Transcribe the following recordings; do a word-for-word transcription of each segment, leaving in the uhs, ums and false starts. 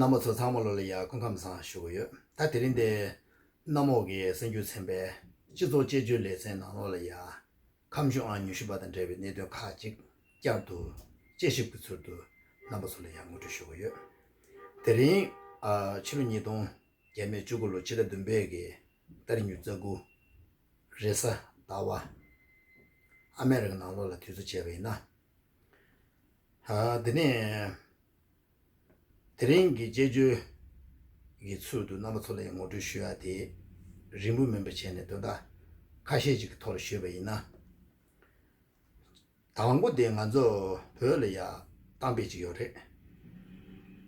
རྣམ་པ་ཚོ་ཚང་མ་ལོ་ལ་ཡ་སྐུ་ཁམས་བཟང་ཞུ་གི་ཡོད། ད་དེ་རིང་འདི་གནམ་འོག་གི་གསར་འགྱུར་ཚན་པའི་སྤྱི་ཚོགས་དཔྱད་བརྗོད་ལེ་ཚན་ནང་ལོགས་ལ་ཡ། ཁ་མཆུ་ཨང་ཉི་ཤུ་པ་དང་འབྲེལ་བའི་གནད་དོན་ཁག་ཅིག་བསྐྱར་དུ་དཔྱད་ཞིབ་ཀྱི་ཚུལ་དུ་རྣམ་པ་ཚོ་ལ་ཡང་ངོ་སྤྲོད་ཞུ་གི་ཡོད། དེ་རིང་ཨ་ཕྱི་ལོ་ཉིས་སྟོང་བརྒྱ་མེད་བཅུ་དགུ་ལོ་ཕྱི་ཟླ་བདུན་པའི་གི་ཏ་རིག་ཉེར་དགུ་རེས་གཟའ་ཟླ་བ། ཨ་མེ་རི་ཀ་ནང་ལོགས་ལ་དུས་ཚོད་བྱས་པ་ཡིན་ན། ཨ་དེ་ནས་དེ་རིང་གི་དཔྱད་བརྗོད་ཀྱི་ཚུལ་དུ་རྣམ་པ་ཚོ་ལ་ངོ་སྤྲོད་ཞུ་ཡ་དེ་རིང་པོ་མིན་པ་བྱས་ནས་དོན་དག་ཁ་ཤས་ཅིག་གི་ཐོག་ལ་ཞུས་པ་ཡིན་ན། དང་པོ་དེ་ང་ཚོ་བོད་ལ་ཡ་གཏམ་དཔེ་ཅིག་ཡོད་རེད།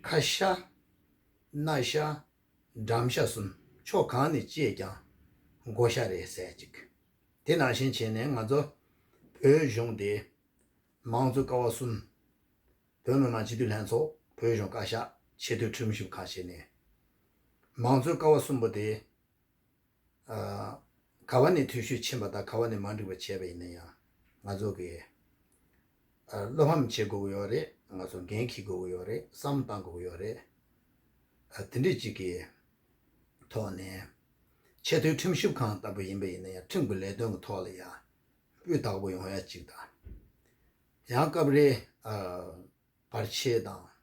ཁ་ཤ། སྣ་ཤ། འགྲམ་ཤ་གསུམ་ཕྱོགས་གང་ནས་བཅད་ཀྱང་མགོ་ཤ་རེད་ཟེར་ཅིག་དེ་ནང་བཞིན་བྱས་ནས་ང་ཚོ་བོད་གཞུང་དེ་མང་གཙོའི་ཀ་བ་གསུམ། བོད་མི་མང་སྤྱི་འཐུས་ལྷན་ཚོགས། བོད་གཞུང་བཀའ་ཤག་ཆེས་མཐོའི་ཁྲིམས་ཞིབ་ཁང་བྱས་ནས། མང་གཙོའི་ཀ་བ་གསུམ་པོ་དེ། ཨ། ག་བ་ནས་འཐུས་ཤོར་ཕྱིན་པ་དང་ག་བ་ནས་མ་འགྲིག་པ་བྱས་པ་ཡིན་ན་ཡང་ང་ཚོ་གིས་ཨ། བློ་ཕམ་བྱེད་དགོས་ཀྱི་ཡོད་རེད། ང་ཚོ་འགན་འཁྱེར་དགོས་ཀྱི་ཡོད་རེད། བསམ་བློ་བཏང་དགོས་ཀྱི་ཡོད་རེད། ཨ། དེ་འདྲས་ཅིག་གི་ཐོག་ནས་ཆེས་མཐོའི་ཁྲིམས་ཞིབ་ཁང་ལྟ་བུ་ཡིན་པ་ཡིན་ན་ཡང་ཁྲིམས་ཀྱི་ལས་དོན་གྱི་ཐོག་ལ་ཡང་སྤུས་དག་པོ་ཡོང་ཡ་ཅིག་དང་། ཡང་སྐབས་རེ་ཨ། བར་ཆད་དང་།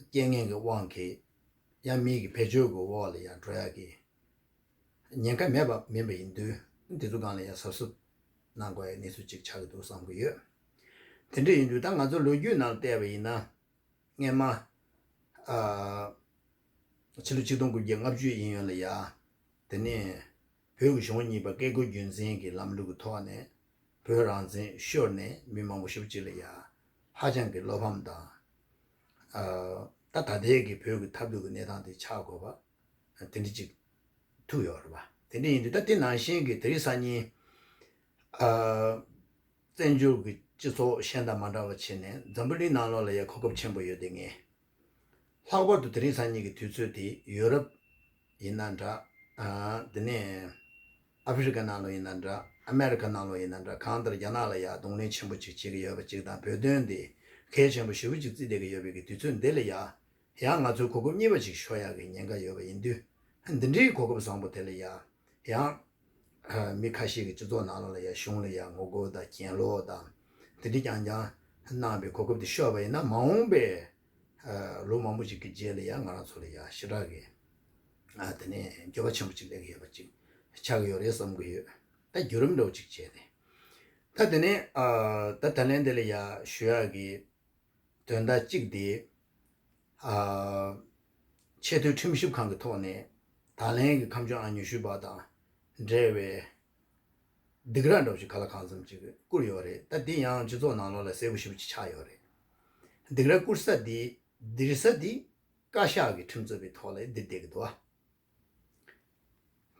རྐྱེན་ངན་གྱི་དབང་གིས་ཡང་མི་གི་བེད་སྤྱོད་ཀྱི་འོག་ལ་ཡང་འགྲོ་ཡག་གི་ཉེན་ཁ་མེད་པ་མིན་པ་ཡིན་དུས། དེ་ཚོ་སྒང་ལ་ཡང་གཟབ་གཟབ་གནང་དགོས་ཡག་གནས་ཚུལ་ཅིག་ཆགས་ཀྱི་འདུག་བསམ་གྱི་ཡོད། དེ་འདྲ་ཡིན་དུས་ད་ང་ཚོ་ལོ་རྒྱུས་ནང་བལྟས་པ་ཡིན་ན། སྔས་མ་ཨ། ཕྱི་ལོ་ཆིག་སྟོང་དགུ་བརྒྱ་ལྔ་བཅུ་ཡིན་ཡོད་ལ་ཡ། དེ་ནས་བོད་ཀྱི་གཞུང་གཉིས་པ་བཀས་བཀོད་རྒྱུད་འཛིན་གྱི་ལམ་ལུགས་ཀྱི་ཐོག་ནས་བོད་རང་བཙན་ཤོར་ནས་མི་མང་པོ་ཞེ་པོ་ཅིག་ལ་ཡ་ཧ་ཅང་གི་བློ་ཕམ་དང་། ཨ། ད་ད་ལྟའི་གི་བོད་ཀྱི་ཐབས་སྡུག་གི་གནས་སྟངས་དེ་ཆགས་དགོས་པ་དེ་འདྲ་ཅིག་ཐུག་ཡོད་རེད་པ། དེ་འདྲ་ཡིན་དུས་ད་དེ་ནང་བཞིན་གྱི་དེ་རིང་སང་ཉིན་ཨ། བཙན་བྱོལ་གྱི་སྤྱི་ཚོགས་གཞན་དང་མ་འདྲ་བ་བྱས་ནས་འཛམ་བུ་གླིང་ནང་ལོགས་ལ་ཡ་གོ་སྐབས་ཆེན་པོ་ཡོད་དེ་ངས། ལྷག་པར་དུ་དེ་རིང་སང་ཉིན་གྱི་དུས་ཚོད་དེ་ཡུ་རོབ་ཡིན་ན་འདྲ། ཨ། དེ་ནས་ཨ་ཧྥེ་རི་ཀ་ནང་ལོགས་ཡིན་ན་འདྲ། ཨ་མེ་རི་ཀ་ནང་ལོགས་ཡིན་ན་འདྲ། གང་ལྟར་རྒྱ་ནག་ལ་ཡ་གདོང་ལེན་ཆེན་པོ་ཅིག་བྱེད་ཀྱི་ཡོད་པ་ཅིག་དང་། བོད་དོན་དེ་གལ་ཆེན་པོ་ཞེ་པོ་ཅིག་བརྩིས་བསྡད་ཀྱི་ཡོད་པའི་གི་དུས་ཚོད་འདི་ལ་ཡ། ཡང་ང་ཚོའི་གོ་སྐབས་གཉིས་པ་ཅིག་ཤོར་ཡག་གི་ཉེན་ཁ་ཡོད་པ་ཡིན་དུས། འདི་འདྲའི་གོ་སྐབས་བཟང་པོ་དེ་ལ་ཡ། ཡང་ཨ། མི་ཁ་ཤས་ཀྱི་སྤྱི་ཚོགས་ནང་ལོགས་ལ་ཡ་གཞུང་ལ་ཡ་ངོ་རྒོལ་དང་གྱེན་ལོག་དང་དེ་འདྲ་རྐྱང་རྐྱང་གནང་བའི་གོ་སྐབས་དེ་ཤོར་བ་ཡིན་ན། མ་འོངས་པའི་ཨ། ལོ་མང་པོ་ཞིག་གི་རྗེས་ལ་ཡ་ང་རང་ཚོ་ལ་ཡ་ཞེ་དྲག་གི་ཨ། དེ་ནས་འགྱོད་པ་ཆེན་པོ་ཅིག་སླེབས་ཀྱི་ཡོད་པ་ཅིག་ཆགས་ཀྱི་ཡོད་རེད་བསམ་གྱི་ཡོད། ད་བརྒྱུད་རིམ་འདྲ་བོ་ཅིག་བྱས་ཏེ། ད་དེ་ནས་ཨ། ད་ད་ལན་དེ་ལ་ཡ་ཞུ་ཡག་གི་དོན་དག་གཅིག་དེ། ཨ། ཆེས་མཐོའི་ཁྲིམས་ཞིབ་ཁང་གི་ཐོག་ནས་ད་ལན་གྱི་ཁ་མཆུ་ཨང་ཉི་ཤུ་པ་དང་འབྲེལ་བའི་སྡིགས་ར་འདྲ་བོ་ཞིག་ག་ལ་གང་འཚམ་ཅིག་བསྐུར་ཡོད་རེད། ད་འདི་ཡང་སྤྱི་ཚོགས་ནང་ལོགས་ལ་གསལ་པོ་ཞེ་པོ་ཅིག་ཆགས་ཡོད་རེད། སྡིགས་ར་བསྐུར་ས་འདི་སྡིགས་ས་འདི་བཀའ་ཤག་གི་ཁྲིམས་རྩོད་པའི་ཐོག་ལ་འདི་བསྡད་ཀྱི་འདུག་ཨ།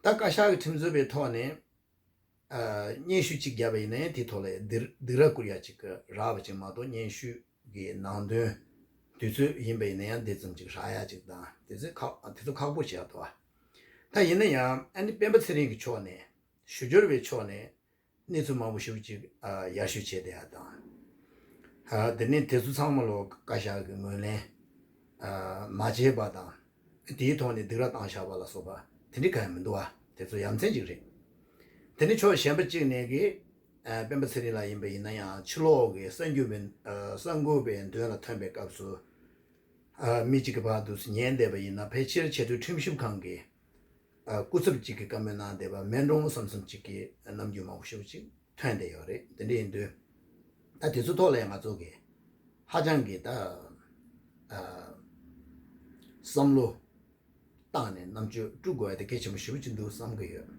ད་བཀའ་ཤག་གི་ཁྲིམས་རྩོད་པའི་ཐོག་ནས། ཨ། སྙན་ཞུ་གཅིག་བརྒྱབ་པ་ཡིན་ན་ཡང་དེའི་ཐོག་ལ་སྡིགས་སྡིགས་ར་བསྐུར་ཡ་གཅིག་རག་པ་ཅིག་མ་གཏོགས། སྙན་ཞུ་གི་ནང་དོན་དུས་ཚོད་ཡིན་པ་ཡིན་ན་ཡང་དེ་ཙམ་ཅིག་རག་ཡ་གཅིག་དང་། དེ་ཚོ་ཁག་དེ་ཚོ་ཁག་པོ་བྱས་འདུག་ཨ། ད་ཡིན་ན་ཡང་ཨ་ནི་སྤེན་པ་ཚེ་རིང་གི་ཕྱོགས་ནས། ཞུ་སྦྱོར་བའི་ཕྱོགས་ནས་གནས་ཚུལ་མང་པོ་ཞེ་པོ་ཅིག་ཨ། ཡར་ཞུ་བྱས་བསྡད་ཡ་དང་། ཨ། དེ་ནས་དེ་ཚོ་ཚང་མ་ལོ་བཀའ་ཤག་གིས་ངོས་ལེན་ཨ། མ་བྱས་པ་དང་། དེའི་ཐོག་ནས་སྡིགས་ར་བཏང་བཞག་པ་ལ་སོགས་པ་དེ་འདྲ་གང་ཡང་མི་འདུག་ཨ། དེ་ཚོ་ཡ་མཚན་ཅིག་རེད། དེ་ནས་ཕྱོགས་གཞན་པ་གཅིག་ནས་ཀྱི་ཨ། སྤེན་པ་ཚེ་རིང་ལགས་ཡིན་པ་ཡིན་ན་ཡང་ཕྱི་ལོགས་ཀྱི་གསར་འགོད་པའི་ཨ། གསར་འགོད་པའི་མདུན་ལ་ཐོན་པའི་སྐབས་སུ། ཨ། མི་གཅིག་གིས་ཕར་འདུག་སེ་ཉན་བསྡད་པ་ཡིན་ན། ཕལ་ཆེར་ཆེས་མཐོའི་ཁྲིམས་ཞིབ་ཁང་གི་ཨ། སྐུ་ཚབ་ཅིག་གིས་བཀའ་མོལ་གནང་བསྡད་པ་མིན་འགྲོ་བསམ་བསམ་ཅིག་གི་རྣམ་འགྱུར་མང་པོ་ཞེ་པོ་ཅིག་ཐོན་བསྡད་ཡོད་རེད། དེ་འདྲ་ཡིན་དུས་ད་དེ་ཚོའི་ཐོག་ལ་ཡང་ང་ཚོ་གིས་ཧ་ཅང་གི་ད་ཨ། བསམ་བློ་བཏང་ནས་རྣམ་དཔྱོད་དཀྲུག་དགོས་ཡ་དེ་གལ་ཆེན་པོ་ཞེ་པོ་ཅིག་འདུག་བསམ་གྱི་ཡོད།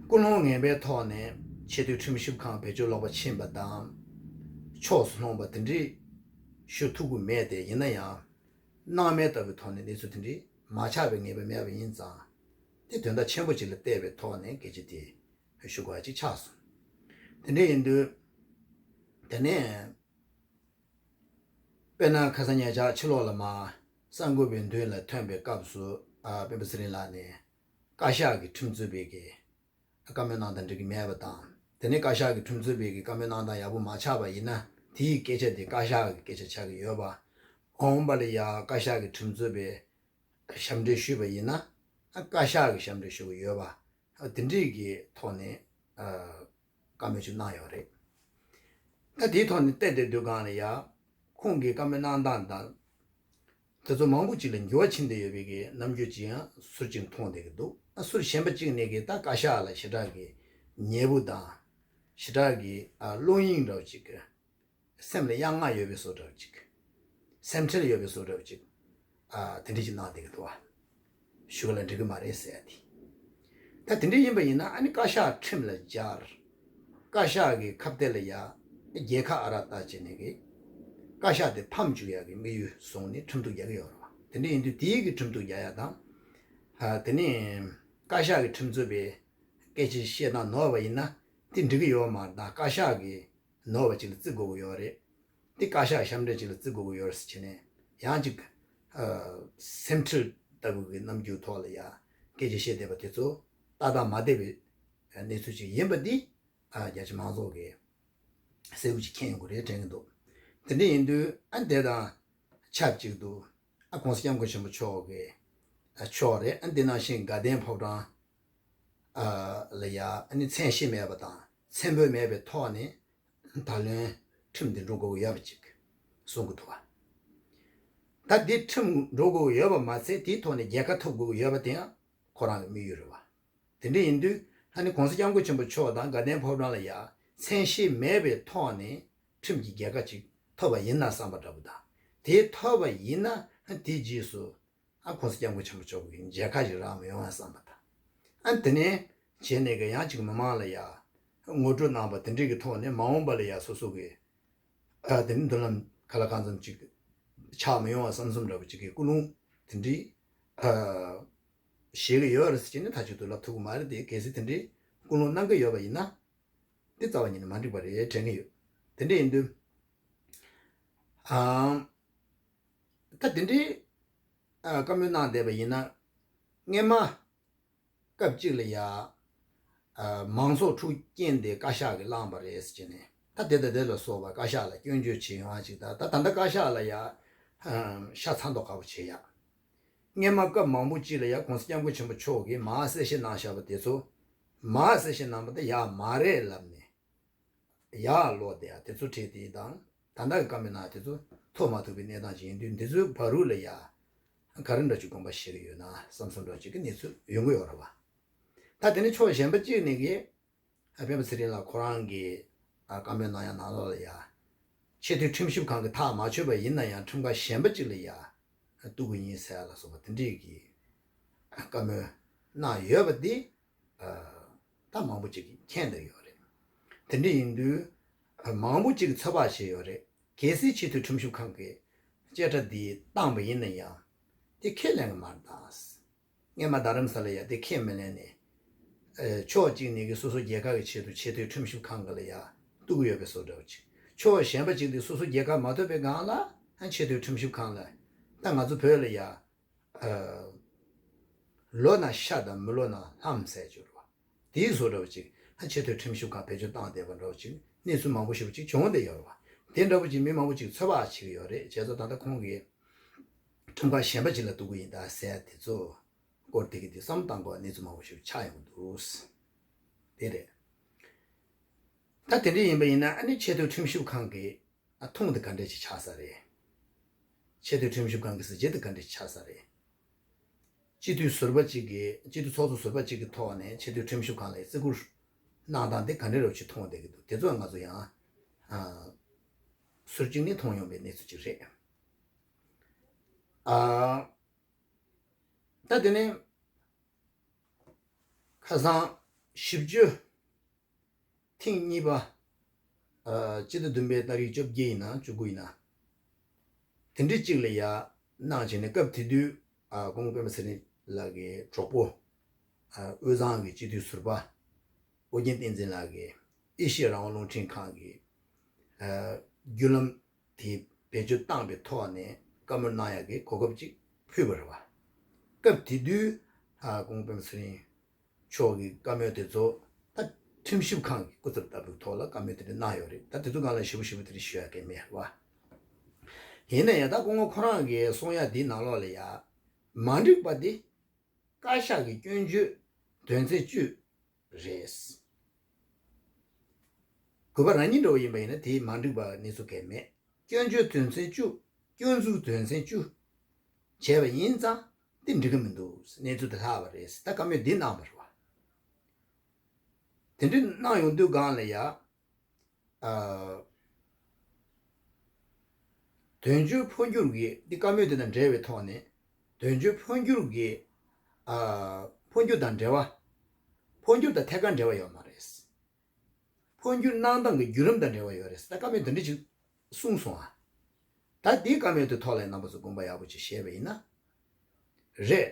ཀུན་སློང་ངན་པའི་ཐོག་ནས་ཆེས་མཐོའི་ཁྲིམས་ཞིབ་ཁང་བེད་སྤྱོད་ལོག་པ་ཕྱིན་པ་དང་། ཕྱོགས་སུ་ལྷུང་བ་དེ་འདྲའི་ཞུ་ཐུབ་ཀྱི་མེད་དེ། ཡིན་ན་ཡང་སྣང་མེད་ལྟ་བུའི་ཐོག་ནས་གནས་ཚུལ་དེ་འདྲའི་མ་ཆགས་པའི་ངེས་པ་མེད་པ་ཡིན་ཙང་། དེ་དོན་དག་ཆེན་པོ་ཅིག་ལ་བལྟས་པའི་ཐོག་ནས་སྐད་ཆ་དེ་ཞུ་དགོས་ཡ་ཅིག་ཆགས་སོང་། དེ་འདྲ་ཡིན་དུས་དེ་ནས། དཔེར་ན་ཁ་སང་ཉེ་ཆར་ཕྱི་ལོགས་ལ་མར་ གསར་འགོད་པའི་མདུན་ལ་ཐོན་པའི་སྐབས་སུ་ཨ་སྤེན་པ་ཚེ་རིང་ལགས་ནས་བཀའ་ཤག་གི་ཁྲིམས་རྩོད་པའི་གི་བཀའ་མོལ་གནང་སྟངས་འགྲིག་གི་མེད་པ་དང་། དེ་ནས་བཀའ་ཤག་གི་ཁྲིམས་རྩོད་པའི་གི་བཀའ་མོལ་གནང་སྟངས་ཡག་པོ་མ་ཆགས་པ་ཡིན་ན་དེའི་སྐད་ཆ་དེ་བཀའ་ཤག་གི་སྐད་ཆ་ཆགས་ཀྱི་ཡོད་པ། འོངས་པ་ལ་ཡ་བཀའ་ཤག་གི་ཁྲིམས་རྩོད་པས་ཞབས་འདྲེན་ཞུས་པ་ཡིན་ན་ཨ་བཀའ་ཤག་གི་ཞབས་འདྲེན་ཞུ་གི་ཡོད་པ། ཨ་དེ་འདྲའི་གི་ཐོག་ནས་ཨ་བཀའ་མོལ་ཅིག་གནང་ཡོད་རེད། ད་དེའི་ཐོག་ནས་བལྟས་བསྡད་དུས་སྒང་ལ་ཡ་ཁོང་གི་བཀའ་མོལ་གནང་སྟངས་དང་། དེ་ཚོ་མང་པོ་ཅིག་ལ་འགྱུར་བ་ཕྱིན་བསྡད་ཡོད་པའི་གི་རྣམ་འགྱུར་ཅིག་ཡང་ཟུར་ཅིག་མཐོང་བསྡད་ཀྱི་འདུག་ཨ་ཟུར་གཞན་པ་ཅིག་ནས་གི་ད་བཀའ་ཤག་ལ་ཞེ་དྲག་གི་ཉེ་བོ་དང་། ཞེ་དྲག་གི་ཨ་བློ་གཡེང་འདྲ་བོ་ཅིག་གི་སེམས་ལ་གཡང་ངག་ཡོད་པའི་བཟོ་འདྲ་བོ་ཅིག་སེམས་ཁྲལ་ཡོད་པའི་བཟོ་འདྲ་བོ་ཅིག་ཨ་དེ་འདྲ་ཅིག་གནང་བསྡད་ཀྱི་འདུག་བ། ཞུ་ག་ལ་འགྲིག་གི་མ་རེད་ཟེར་ཡ་དེ། ད་དེ་འདྲ་ཡིན་པ་ཡིན་ན་ཨ་ནི་བཀའ་ཤག་ཁྲིམས་ལ་སྦྱར། བཀའ་ཤག་གི་ཁ་གཏད་ལ་ཡ་རྒྱལ་ཁ་ཨ་རག་ལྟ་བྱས་ནས་གི་བཀའ་ཤག་དེ་ཕམ་བཅུག་ཡ་གི་དམིགས་ཡུལ་བཟུང་ནས་ཁྲིམས་གཏུག་རྒྱག་གི་ཡོད་རེད་བ། དེ་འདྲ་ཡིན་དུས་དེའི་གི་ཁྲིམས་གཏུག་རྒྱག་ཡ་དང་། ཨ་དེ་ནས་བཀའ་ཤག་གི་ཁྲིམས་རྩོད་པའི་སྐད་ཆ་བཤད་སྟངས་ནོར་བ་ཡིན་ན་དེ་འགྲིག་གི་ཡོད་མ་རེད། ད་བཀའ་ཤག་གི་ནོར་བ་ཅིག་ལ་བརྩི་དགོས་ཀྱི་ཡོད་རེད། འདི་བཀའ་ཤག་ཞབས་འདྲེན་ཅིག་ལ་བརྩི་དགོས་ཀྱི་ཡོད་རེད་ཟེར་བྱས་ནས་ཡང་ཅིག་ཨ་སེམས་ཁྲལ་ལྟ་བུ་གི་རྣམ་འགྱུར་ཐོག་ལ་ཡ་སྐད་ཆ་བཤད་བསྡད་པ་དེ་ཚོ་ཏག་ཏག་མ་བསྡད་པའི་གནས་ཚུལ་ཅིག་ཡིན་པ་འདི་ཨ་རྒྱ་ཆེ་མང་ཚོགས་ཀྱིས་གསལ་པོ་ཅིག་མཁྱེན་ཡོང་གི་རེད་དྲན་གྱི་འདུག་དེ་འདྲ་ཡིན་དུས་ཨ་འདི་དང་ཆབས་ཅིག་ཏུ་ཨ་༸གོང་ས་༸སྐྱབས་མགོན་ཆེན་པོ་མཆོག་གི་ཨ་མཆོག་རེད། ཨ་འདི་ནང་བཞིན་དགའ་ལྡན་ཕོ་བྲང་ཨ་ལ་ཡ་ཨ་ནི་མཚན་ཤས་མེད་པ་དང་མཚན་དཔེ་མེད་པའི་ཐོག་ནས་ད་ལོའི་ཁྲིམས་འདི་འགྲོ་དགོས་ཀྱི་ཡོད་པ་ཅིག་གསུང་གི་འདུག་བ། ད་འདི་ཁྲིམས་འགྲོ་དགོས་ཀྱི་ཡོད་པ་མ་ཚད་དེའི་ཐོག་ནས་རྒྱལ་ཁ་ཐོབ་དགོས་ཀྱི་ཡོད་པ་དེ་ཡང་ཁོ་རང་གི་དམིགས་ཡུལ་རེད་བ། དེ་འདྲ་ཡིན་དུས་ཨ་ནི་༸གོང་ས་༸སྐྱབས་མགོན་ཆེན་པོ་མཆོག་དང་དགའ་ལྡན་ཕོ་བྲང་ལ་ཡ་མཚན་ཤས་མེད་པའི་ཐོག་ནས་ཁྲིམས་ཀྱི་རྒྱལ་ཁ་ཅིག་ཐོབ་པ་ཡིན་ན་བསམ་པ་འདྲ་པོ་དང་། དེ་ཐོབ་པ་ཡིན་ན་ཨ་དེའི་རྗེས་སུ་ཨ་༸གོང་ས་༸སྐྱབས་མགོན་ཆེན་པོ་མཆོག་གི་མཇལ་ཁ་ཞིག་རག་མི་ཡོང་བ་བསམ་པ་དང་། ཨ་དེ་ནས་བྱས་ནས་གི་ཡང་ཅིག་མི་མང་ལ་ཡ་ངོ་སྤྲོད་གནང་བ་དེ་འདྲའི་གི་ཐོག་ནས་མ་འོངས་པ་ལ་ཡ་སོ་སོ་གི་ཨ་དེ་ནི་མདུན་ལམ་ག་ལ་གང་འཚམ་ཅིག་ཆགས་མི་ཡོང་བ་བསམ་བསམ་འདྲ་པོ་ཅིག་གི་ཀུན་སློང་དེ་འདྲའི་ཨ་བཞེས་གི་ཡོད་རེད་ཟེར་གྱི་ནི་ད་ཅིག་ཏུ་ལབ་ཐུབ་ཀྱི་མ་རེད་དེ། གལ་སྲིད་དེ་འདྲའི་ཀུན་སློང་གནང་གི་ཡོད་པ་ཡིན་ན་དེ་རྩ་བ་ཉིད་ནས་མ་འགྲིག་པ་རེད་དྲན་གི་ཡོད། དེ་འདྲ་ཡིན་དུས་ཨ་ད་དེ་འདྲའི་ཨ་བཀའ་མོལ་གནང་བསྡད་པ་ཡིན་ན་སྔས་མ་སྐབས་གཅིག་ལ་ཡ། ཨ་མང་ཚོགས་འཁྲུག་རྐྱེན་དེ་བཀའ་ཤག་གིས་བསླངས་པ་རེད་ཟེར་ནས་ད་དེ་དང་དེ་ལ་སོགས་པ་བཀའ་ཤག་ལ་སྐྱོན་བརྗོད་བྱེད་ཡོང་བ་ཅིག་དང་། ད་ད་ལྟ་བཀའ་ཤག་ལ་ཡ་ཨ་ཤ་ཚ་མདོག་ཁ་པོ་བྱེད་ཡ། སྔས་མ་སྐབས་མང་པོ་ཅིག་ལ་ཡ་༸གོང་ས་༸སྐྱབས་མགོན་ཆེན་པོ་མཆོག་གིས་མར་གསལ་བཤད་གནང་བཞག་པ་དེ་ཚོ་མར་གསལ་བཤད་གནང་པ་དེ་ཡག་མ་རེད་ལབ་ནས། ཡར་ལོག་བསྡད་ཡ་དེ་ཚོ་བྲིས་ཏེ་དང་། ད་ལྟ་གི་བཀའ་མོལ་ནང་དེ་ཚོ་ཐོབ་མ་ཐུབ་པའི་གནས་སྟངས་ཅིག་ཡིན་དུས་འདི་ཚོའི་བར་རུ་ལ་ཡ་ག་རེ་འདྲ་ཅིག་དགོངས་པ་བཞེས་ཀྱི་ཡོད་ན་བསམ་བསམ་འདྲ་ཅིག་གི་གནས་ཚུལ་ཡོང་གི་ཡོད་རེད་བ། ད་དེ་ནི་ཕྱོགས་གཞན་པ་གཅིག་ནས་གི་སྤེན་པ་ཚེ་རིང་ལགས་ཁོ་རང་གི་བཀའ་མོལ་གནང་ཡ་ནང་ལོགས་ལ་ཡ་ཆེས་མཐོའི་ཁྲིམས་ཞིབ་ཁང་གི་ཐག་མ་ཆོད་པ་ཡིན་ན་ཡང་ཁྲིམས་ཁང་གཞན་པ་གཅིག་ལ་ཡ་གཏུག་གི་ཡིན་ཟེར་ཡ་ལ་སོགས་པ་དེ་འདྲས་ཀྱི་བཀའ་མོལ་གནང་ཡོད་པ་འདི། ད་མང་པོ་ཅིག་གིས་མཁྱེན་བསྡད་ཡོད་རེད། དེ་འདྲ་ཡིན་དུས་མང་པོ་ཅིག་གིས་ཚོད་དཔག་བྱས་ཡོད་རེད། གལ་སྲིད་ཆེས་མཐོའི་ཁྲིམས་ཞིབ་ཁང་གིས་བཅད་ཁྲ་འདི་བཏང་པ་ཡིན་ན་ཡང་དེ་ཁས་ལེན་གི་མ་རེད་ད། སྔས་མ་རྡ་རམ་ས་ལ་ཡ་དེ་ཁས་མི་ལེན་ནས་ཕྱོགས་གཅིག་ནས་གི་སོ་སོ་རྒྱལ་ཁབ་ཀྱི་ཆེད་དུ་ཆེས་མཐོའི་ཁྲིམས་ཞིབ་ཁང་གི་ལ་ཡ་གཏུག་གི་ཡོད་པའི་བཟོ་འདྲ་བོ་ཅིག་ཕྱོགས་གཞན་པ་ཅིག་དེ་སོ་སོ་རྒྱལ་ཁབ་མ་ཐོབ་པའི་སྒང་ལ་ཆེས་མཐོའི་ཁྲིམས་ཞིབ་ཁང་ལ་ད་ང་ཚོ་བོད་ལ་ཡ། ལོ་ན་ཤ་དང་མི་ལོ་ན་ལྷམ་ཟེར་གྱི་ཡོད་རེད་བ། དེའི་བཟོ་འདྲ་བོ་ཅིག་ཧ་ཆེས་མཐོའི་ཁྲིམས་ཞིབ་ཁང་བེད་སྤྱོད་བཏང་བསྡད་པ་འདྲ་བོ་ཅིག་གནས་ཚུལ་མང་པོ་ཞིག་ཅིག་བྱུང་བསྡད་ཡོད་རེད་བ། དེ་འདྲ་བོ་ཅིག་མི་མང་པོ་ཅིག་ཚོད་དཔག་བྱེད་ཀྱི་ཡོད་རེད། བྱས་ཙང་ད་ལྟ་ཁོང་གིས་ཁྲིམས་ཁང་གཞན་པ་ཅིག་ལ་གཏུག་གི་ཡིན་ད་ཟེར་དེ་ཚོ་སྐོར་དེ་གི་དེ་བསམ་བཏང་དགོས་གནས་ཚུལ་མང་པོ་ཞིག་ཆགས་ཡོང་གི་འདུག་དེ་རེད། ད་དེ་འདྲ་ཡིན་པ་ཡིན་ན་ཨ་ནི་ཆེས་མཐོའི་ཁྲིམས་ཞིབ་ཁང་གི་ཨ་ཐོང་དེ་ག་འདྲས་ཅིག་ཆགས་ས་རེད། ཆེས་མཐོའི་ཁྲིམས་ཞིབ་ཁང་གི་གཟི་བརྗིད་དེ་ག་འདྲས་ཆགས་ས་རེད། སྤྱི་འཐུས་ཟུར་པ་གཅིག་གིས་སྤྱི་འཐུས་ཚོགས་གཙོ་ཟུར་པ་གཅིག་གི་ཐོག་ནས་ཆེས་མཐོའི་ཁྲིམས་ཞིབ་ཁང་ལ་བརྩི་བཀུར་གནང་སྟངས་དེ་ག་འདྲས་རོབ་ཅིག་མཐོང་བསྡད་ཀྱི་འདུག་དེ་ཚོ་ང་ཚོ་ཡང་ཨ་ཟུར་གཅིག་ནས་མཐོང་ཡོང་པའི་གནས་ཚུལ་ཅིག་རེད། ཨ་ད་དེ་ནས་ཁ་སང་བཞི་བཅུ། ཐེངས་གཉིས་པ། ཨ་སྤྱི་ཟླ་བདུན་པའི་ཏ་རིག་བཅོ་བརྒྱད་ཡིན་ན་བཅུ་དགུ་ཡིན་ན། དེ་འདྲའི་གཅིག་ལ་ཡ་གནང་བྱས་ནས་སྐབས་དེ་དུས་ཨ་སྐུ་ངོ་སྤེན་པ་ཚེ་རིང་ལགས་ཀྱི་གྲོགས་པོ། ཨ་དབུས་གཙང་གི་སྤྱི་འཐུས་ཟུར་པ་ཨོ་རྒྱན་བསྟན་འཛིན་ལགས་ཀྱིས་ཨེ་ཤི་ཡ་རང་དབང་རླུང་འཕྲིན་ཁང་གི་ཨ་བརྒྱུད་ལམ་དེ་བེད་སྤྱོད་བཏང་པའི་ཐོག་ནས་བཀའ་མོལ་གནང་ཡག་གི་གོ་སྐབས་ཅིག་ ཕུལ་བ་རེད་བ། སྐབས་དེ་དུས་ཨ་སྐུ་ངོ་སྤེན་པ་ཚེ་རིང་མཆོག་གི་བཀའ་མོལ་དེ་ཚོ་ད་ཁྲིམས་ཞིབ་ཁང་གི་སྐུ་ཚབ་ལྟ་བུའི་ཐོག་ལ་བཀའ་མོལ་དེ་འདྲ་གནང་ཡོད་རེད། ད་དེ་ཚོ་སྒང་ལ་ཞིབ་པོ་ཞིབ་པོ་དེ་འདྲ་ཞུ་ཡ་གང་ཡང་མེད་རེད་བ། ཡིན་ན་ཡང་ད་སྐུ་ངོ་ཁོ་རང་གིས་གསུང་ཡ་འདིའི་ནང་ལོགས་ལ་ཡ་མ་འགྲིག་པ་དེ་བཀའ་ཤག་གི་སྐྱོན་བརྗོད་དོན་ཚན་བཅུ་རེད། གུས་པ་རང་ཉིད་འདྲ་བོ་ཡིན་པ་ཡིན་ན་དེའི་མ་འགྲིག་པ་གནས་ཚུལ་གང་ཡང་མེད། སྐྱོན་བརྗོད་དོན་ཚན་བཅུ། སྐྱོན་འཛུགས་དོན་ཚན་བཅུ་བྱས་པ་ཡིན་ཙང་དེ་འགྲིག་གི་མི་འདུག། གནས་ཚུལ་དེ་ལྷག་པ་རེད། ད་བཀའ་མོལ་འདི་གནང་བ་རེད་བ། དེ་འདྲ་གནང་ཡོང་དུས་སྒང་ལ་ཡ། ཨ། དོན་གཅོད་འཕོ་འགྱུར་གྱི་འདི་བཀའ་མོལ་དེ་དང་འབྲེལ་བའི་ཐོག་ནས་དོན་གཅོད་འཕོ་འགྱུར་གྱི། ཨ། འཕོ་འགྱུར་དང་འབྲེལ་བ། འཕོ་འགྱུར་དང་ཐད་ཀར་འབྲེལ་བ་ཡོད་མ་རེད། འཕོ་འགྱུར་གནང་སྟངས་ཀྱི་བརྒྱུད་རིམ་དང་འབྲེལ་བ་ཡོད་རེད། ད་བཀའ་མོལ་དེ་འདྲ་ཅིག་གསུངས་སོང་ཨ། ད་འདིའི་བཀའ་མོལ་དེ་ཐོག་ལ་རྣམ་པ་ཚོ་དགོངས་པ་ཡག་པོ་ཅིག་བཞེས་པ་ཡིན་ན། རེད།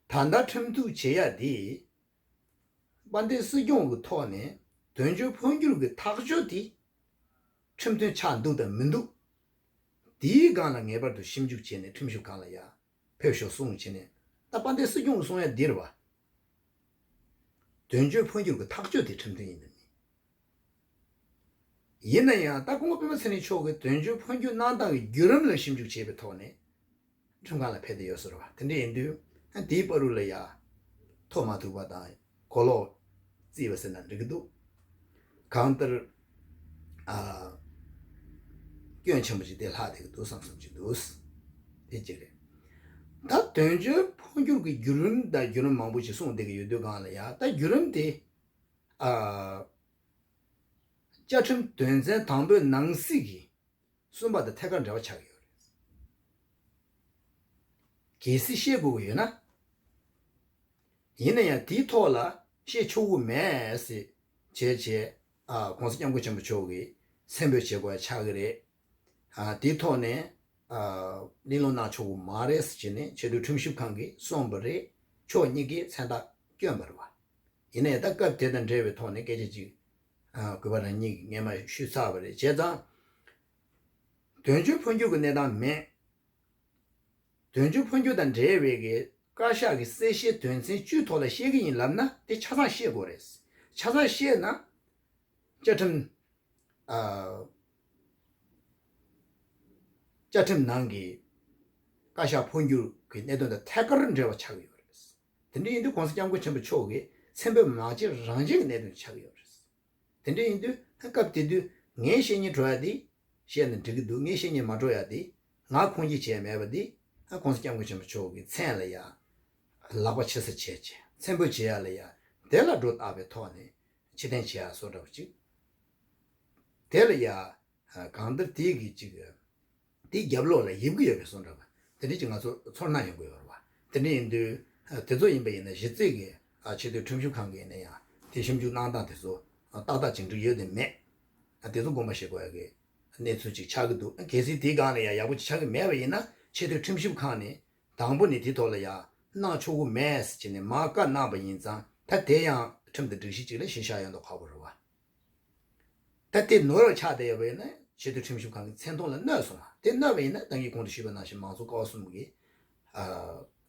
ད་ལྟ་ཁྲིམས་གཏུག་བྱེད་ཡ་འདི། དཔལ་ལྡན་སྲིད་སྐྱོང་གི་ཐོག་ནས་དོན་གཅོད་འཕོ་འགྱུར་གྱི་ཐག་གཅོད་དེ་ཁྲིམས་མཐུན་ཆགས་འདུག་དང་མི་འདུག། དེའི་སྒང་ལ་ངེས་པར་དུ་ཞིབ་འཇུག་བྱས་ནས་ཁྲིམས་ཞིབ་ཁང་ལ་ཡ་ཕེབས་ཤོག་གསུངས་བྱས་ནས། ད་དཔལ་ལྡན་སྲིད་སྐྱོང་གིས་གསུང་ཡ་འདི་རེད་བ། དོན་གཅོད་འཕོ་འགྱུར་གྱི་ཐག་གཅོད་དེ་ཁྲིམས་མཐུན་ཡིན་དང་མིན། ཡིན་ན་ཡང་ད་སྐུ་ངོ་སྤེན་པ་ཚེ་རིང་མཆོག་གིས་དོན་གཅོད་འཕོ་འགྱུར་གནང་སྟངས་ཀྱི་བརྒྱུད་རིམ་ལ་ཞིབ་འཇུག་བྱས་པའི་ཐོག་ནས་ཁྲིམས་ཁང་ལ་ཕེབས་བསྡད་ཡོད་ཟེར་བ་དེ་འདྲ་ཡིན་དུས། ཨ། དེའི་བར་དུ་ལ་ཡ་ཐོ་མ་ཐུག་པ་དང་གོ་ལོག་བརྩིས་པ་ཟེར་ན་འགྲིག་གི་འདུག། གང་ལྟར། ཨ། སྐྱོན་ཆེན་པོ་ཅིག་དེ་ལྷག་བསྡད་ཀྱི་འདུག་བསམ་བསམ་ཅིག་འདུག། དེ་གཅིག་རེད། ད་དོན་གཅོད་འཕོ་འགྱུར་གྱི་བརྒྱུད་རིམ་དང་བརྒྱུད་རིམ་མང་པོ་ཞིག་གསུངས་བསྡད་ཀྱི་ཡོད་དུས་སྒང་ལ་ཡ། ད་བརྒྱུད་རིམ་དེ། ཨ། བཅའ་ཁྲིམས་དོན་ཚན་དང་པོའི་ནང་གསེས་ཀྱི་གསུམ་པ་དང་ཐད་ཀར་འབྲེལ་བ་ཆགས་ཀྱི་ཡོད་རེད། གལ་སྲིད་བཤད་དགོས་ཀྱི་ཡོད་ན། ཡིན་ན་ཡང་དེའི་ཐོག་ལ་བཤད་ཆོག་གི་མེད་ཟེར་བྱས་བྱས། ཨ། ༸གོང་ས་༸སྐྱབས་མགོན་ཆེན་པོ་མཆོག་གིས་མཚན་འབོད་བྱེད་དགོས་ཡ་ཆགས་ཀྱི་རེད། ཨ། དེའི་ཐོག་ནས། ཨ། གླེང་སློང་གནང་ཆོག་གི་མ་རེད་ཟེར་བྱས་ནས་ཆེས་མཐོའི་ཁྲིམས་ཞིབ་ཁང་གིས་གསུངས་པ་རེད། ཕྱོགས་གཉིས་ཀས་མཚན་རྟགས་བསྐྱོན་པ་རེད་བ། ཡིན་ན་ཡང་ད་སྐབས་དེ་དང་འབྲེལ་བའི་ཐོག་ནས་སྐད་ཆ་ཅིག། ཨ། གུས་པ་རང་ཉིད་ཀྱིས་སྔས་མ་ཞུས་ཚར་བ་རེད། བྱས་ཙང་། དོན་གཅོད་འཕོ་འགྱུར་གྱི་གནས་སྟངས་མེད། དོན་གཅོད་འཕོ་འགྱུར་དང་འབྲེལ་བའི་གི་བཀའ་ཤག་གི་གསལ་བཤད་དོན་ཚན་བཅུའི་ཐོག་ལ་བཤད་ཀྱི་ཡིན་ལབ་ན་དེ་ཆ་ཚང་བཤད་དགོས་རེད། ཆ་ཚང་བཤད་ན་བཅའ་ཁྲིམས། ཨ། བཅའ་ཁྲིམས་ནང་གི་བཀའ་ཤག་འཕོ་འགྱུར་གྱི་གནད་དོན་དང་ཐད་ཀར་འབྲེལ་བ་ཆགས་ཀྱི་ཡོད་རེད། དེ་འདྲ་ཡིན་དུས་༸གོང་ས་༸སྐྱབས་མགོན་ཆེན་པོ་མཆོག་གིས་མཚན་འབོད་མ་བྱས་རང་བྱས་ཀྱི་གནད་དོན་ཆགས་ཀྱི་ཡོད་རེད། དེ་འདྲ་ཡིན་དུས་སྐབས་དེ་དུས་ངས་བཤད་སྙིང་བྲོ་ཡ་དེ་བཤད་ན་འགྲིག་གི་འདུག། ངས་བཤད་སྙིང་མ་བྲོ་ཡ་དེ། ང་ཁུངས་སྐྱེལ་བྱས་མེད་པ་དེ།༸གོང་ས་༸སྐྱབས་མགོན་ཆེན་པོ་མཆོག་གི་མཚན་ལ་ཡ་ལག་པ་ཕྱི་ས་བྱས་བྱས་མཚན་འབོད་བྱེད་ཡ་ལ་ཡ་དེ་ལ་སྒྲོ་བཏགས་པའི་ཐོག་ནས་ཕྱིར་འཐེན་བྱེད་ཡ་བཟོ་འདྲ་བ་ཅིག། དེ་ལ་ཡ། ཨ། གང་ལྟར་དེ་གི་ཅིག། དེའི་རྒྱབ་ལོགས་ལ་ཡིབ་ཀྱི་ཡོད་པའི་བཟོ་འདྲ་བ། དེ་འདྲ་ཅིག་ང་ཚོ་ཚོར་སྣང་ཡོང་གི་ཡོད་རེད་བ། དེ་འདྲ་ཡིན་དུས། ཨ། དེ་ཚོ་ཡིན་པ་ཡིན་ན་གཞི་རྩའི་གི། ཨ། ཆེས་མཐོའི་ཁྲིམས་ཞིབ་ཁང་གིས་ཡིན་ན་ཡང་དེ་ཞིབ་འཇུག་གནང་སྟངས་དེ་ཚོ་ཏག་ཏག་ཅིག་འགྲིག་ཡོད་དེ་མེད། ཨ། དེ་ཚོ་དགོངས་པ་བཞེས་དགོས་ཡ་གི་གནས་ཚུལ་ཅིག་ཆགས་ཀྱི་འདུག། ཨ། གལ་སྲིད་དེའི་སྒང་ལ་ཡ་ཡག་པོ་ཅིག་ཆགས་ཀྱི་མེད་པ་ཡིན་ན་ཆེས་མཐོའི་ཁྲིམས་ཞིབ་ཁང་ནས་དང་པོ་ནས་དེའི་ཐོག་ལ་ཡ་གནང་ཆོག་གི་མེད་ཟེར་བྱས་ནས་མར་བཀའ་གནང་པ་ཡིན་ཙང་། ད་དེ་ཡང་ཁྲིམས་དང་སྒྲིག་གཞི་ཅིག་ལ་གཞི་བཞག་ཡོད་མདོག་ཁ་པོ་རེད་བ། ད་དེ་ནོར་བ་ཆགས་བསྡད་ཡོད་པ་ཡིན་ན་ཆེས་མཐོའི་ཁྲིམས་ཞིབ་ཁང་གི་མཚན་མཐོང་ལ་གནོད་སོང་བ། དེ་གནོད་པ་ཡིན་ན་ད་གིན་གོང་དུ་ཞུས་པ་ནང་བཞིན་མང་གཙོ་ཀ་བ་གསུམ་གྱི། ཨ།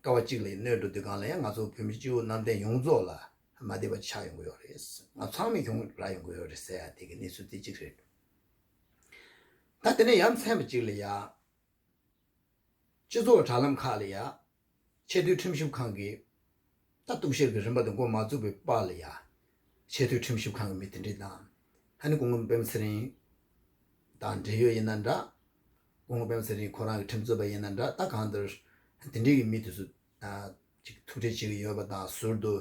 ཀ་བ་གཅིག་ལ་གནོད་འགྲོ་དུས་སྒང་ལ་ཡང་ང་ཚོ་བོད་མི་སྤྱི་བོ་གནམ་བསྟན་ཡོངས་རྫོགས་ལ་མ་བདེ་བ་ཆགས་ཡོང་གི་ཡོད་རེད། ང་ཚང་མས་གྱོང་རག་ཡོང་གི་ཡོད་རེད་ཟེར་ཡ་དེ་གི་གནས་ཚུལ་དེ་གཅིག་རེད། ད་དེ་ནས་ཡ་མཚན་པ་གཅིག་ལ་ཡ། སྤྱི་ཚོགས་དྲ་ལམ་ཁག་ལ་ཡ། ཆེས་མཐོའི་ཁྲིམས་ཞིབ་ཁང་གི་ད་གཏུག་བཤེར་གྱི་རིམ་པ་དེ་འགོ་མ་བཙུགས་པའི་བར་ལ་ཡ། ཆེས་མཐོའི་ཁྲིམས་ཞིབ་ཁང་གི་མི་དེ་འདྲས་དང་། ཨ་ནི་སྐུ་ངོ་སྤེན་པ་ཚེ་རིང་དང་འབྲེལ་ཡོད་ཡིན་ན་འདྲ། སྐུ་ངོ་སྤེན་པ་ཚེ་རིང་ཁོ་རང་གི་ཁྲིམས་རྩོད་པ་ཡིན་ན་འདྲ། ད་གང་ལྟར་དེ་འདྲས་ཀྱི་མི་དེ་ཚོ། ཨ། ཅིག་ཐུག་འཕྲད་བྱེད་ཀྱི་ཡོད་པ་དང་། ཟུར་དུ་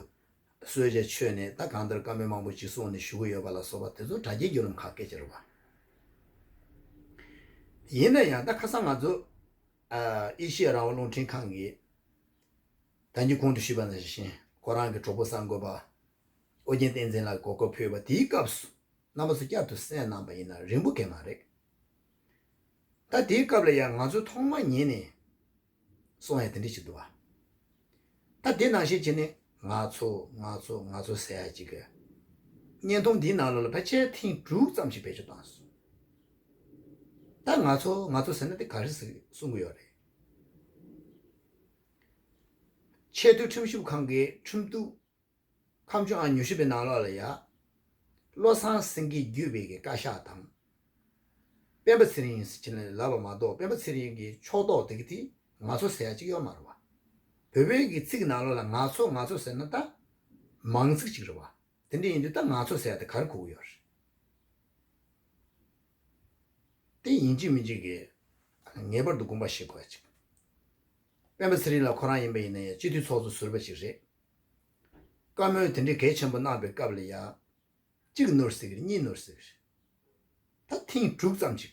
གསོལ་ཇ་མཆོད་ནས། ད་གང་ལྟར་བཀའ་མོལ་མང་པོ་ཅིག་གསུངས་ནས་བཞུགས་ཀྱི་ཡོད་པ་ལ་སོགས་པ་དེ་ཚོ་དྲ་རྒྱའི་བརྒྱུད་ལམ་ཁག་སྐད་ཆ་རེད་བ། ཡིན་ན་ཡང་ད་ཁ་སང་ང་ཚོ། ཨ། ཨེ་ཤེ་ཡ་རང་དབང་རླུང་འཕྲིན་ཁང་གིས་ད་གིན་གོང་དུ་ཞུས་པ་ནང་བཞིན་ཁོ་རང་གི་གྲོགས་པོ་གསར་འགོད་པ་ཨོ་རྒྱན་བསྟན་འཛིན་ལགས་གོ་སྐབས་ཕུལ་བ་དེའི་སྐབས་སུ། རྣམ་པ་ཚོ་བསྐྱར་དུ་གསན་གནང་པ་ཡིན་ན་རིང་པོ་གང་མ་རེད། ད་དེའི་སྐབས་ལ་ཡང་ང་ཚོས་ཐོག་མ་ཉིད་ནས་གསུང་ཡ་དེ་འདྲ་ཞིག་འདུག་བ། ད་དེ་ནང་བཞིན་བྱས་ནས་ང་ཚོ་ང་ཚོ་ང་ཚོ་ཟེར་ཡ་ཅིག་གི་བརྙན་ཐུང་འདིའི་ནང་ལོགས་ལ་ཕལ་ཆེར་ཐེངས་དྲུག་ཙམ་ཞིག་བེད་སྤྱོད་བཏང་སོང་། ད་ང་ཚོ་ང་ཚོ་ཟེར་ན་དེ་ག་རེ་ཟེར་གསུང་གི་ཡོད་རེད། ཆེས་མཐོའི་ཁྲིམས་ཞིབ་ཁང་གི་ཁྲིམས་གཏུག་ཁ་མཆུ་ཨང་ཉི་ཤུ་པའི་ནང་ལོགས་ལ་ཡ། བློ་བཟང་སེང་གེས་བརྒྱུད་པའི་གི་བཀའ་ཤག་དང་། སྤེན་པ་ཚེ་རིང་ཡིན་ཟེར་གྱི་ནས་ལབ་པ་མ་གཏོགས། སྤེན་པ་ཚེ་རིང་གི་ཕྱོགས་གཏོགས་དེ་གི་དེ་ང་ཚོ་ཟེར་ཡ་གཅིག་ཡོད་མ་རེད་བ། བོད་པའི་གི་ཚིག་ནང་ལོགས་ལ་ང་ཚོ་ང་ཚོ་ཟེར་ན་ད་མང་ཚིག་ཅིག་རེད་བ། དེ་འདྲ་ཡིན་དུས་ད་ང་ཚོ་ཟེར་ཡ་དེ་ག་རེ་གོ་གི་ཡོད་རེད། དེ་ཡིན་གཅིག་མིན་གཅིག་གི་ངེས་པར་དུ་དགོངས་པ་བཞེས་དགོས་ཡ་ཅིག་སྤེན་པ་ཚེ་རིང་ལགས་ཁོ་རང་ཡིན་པ་ཡིན་ན་ཡང་སྤྱི་འཐུས་ཚོགས་གཙོ་ཟུར་པ་ཅིག་རེད། བཀའ་མོལ་དེ་འདྲའི་གལ་ཆེན་པོ་གནང་པའི་སྐབས་ལ་ཡ། གཅིག་ནོར་ཟིག་རེད། གཉིས་ནོར་ཟིག་རེད། ད་ཐེངས་དྲུག་ཙམ་ཅིག་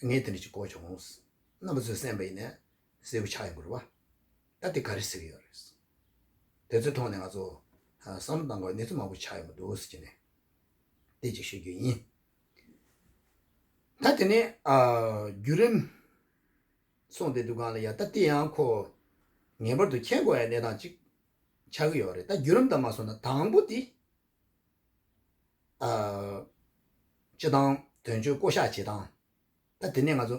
ངས་དེ་འདྲ་ཅིག་གོ་བྱུང་། རྣམ་པ་ཚོས་གསན་པ་ཡིན་ན་གསལ་པོ་ཆགས་ཡོང་གི་རེད་བ། ད་དེ་ག་རེ་ཟེར་གི་ཡོད་རེད། དེ་ཚོའི་ཐོག་ནས་ང་ཚོ་བསམ་བློ་གཏང་དགོས་གནས་ཚུལ་མང་པོ་ཆགས་ཡོང་གི་འདུག་ཟེར་གྱི་ནས་དེ་ཅིག་ཞུ་རྒྱུ་ཡིན། ད་དེ་ནས་བརྒྱུད་རིམ་གསུངས་བསྡད་དུས་སྒང་ལ་ཡ། ད་དེ་ཡང་ཁོ་ངེས་པར་དུ་མཁྱེན་དགོས་ཡ་གནས་སྟངས་ཅིག་ཆགས་ཀྱི་ཡོད་རེད། ད་བརྒྱུད་རིམ་ལྟར་མ་སོང་ན་དང་པོ་དེ། ཨ། སྤྱི་བཏང་དོན་གཅོད་བསྐོ་གཞག་བྱེད་སྟངས། ད་དེ་ནས་ང་ཚོ་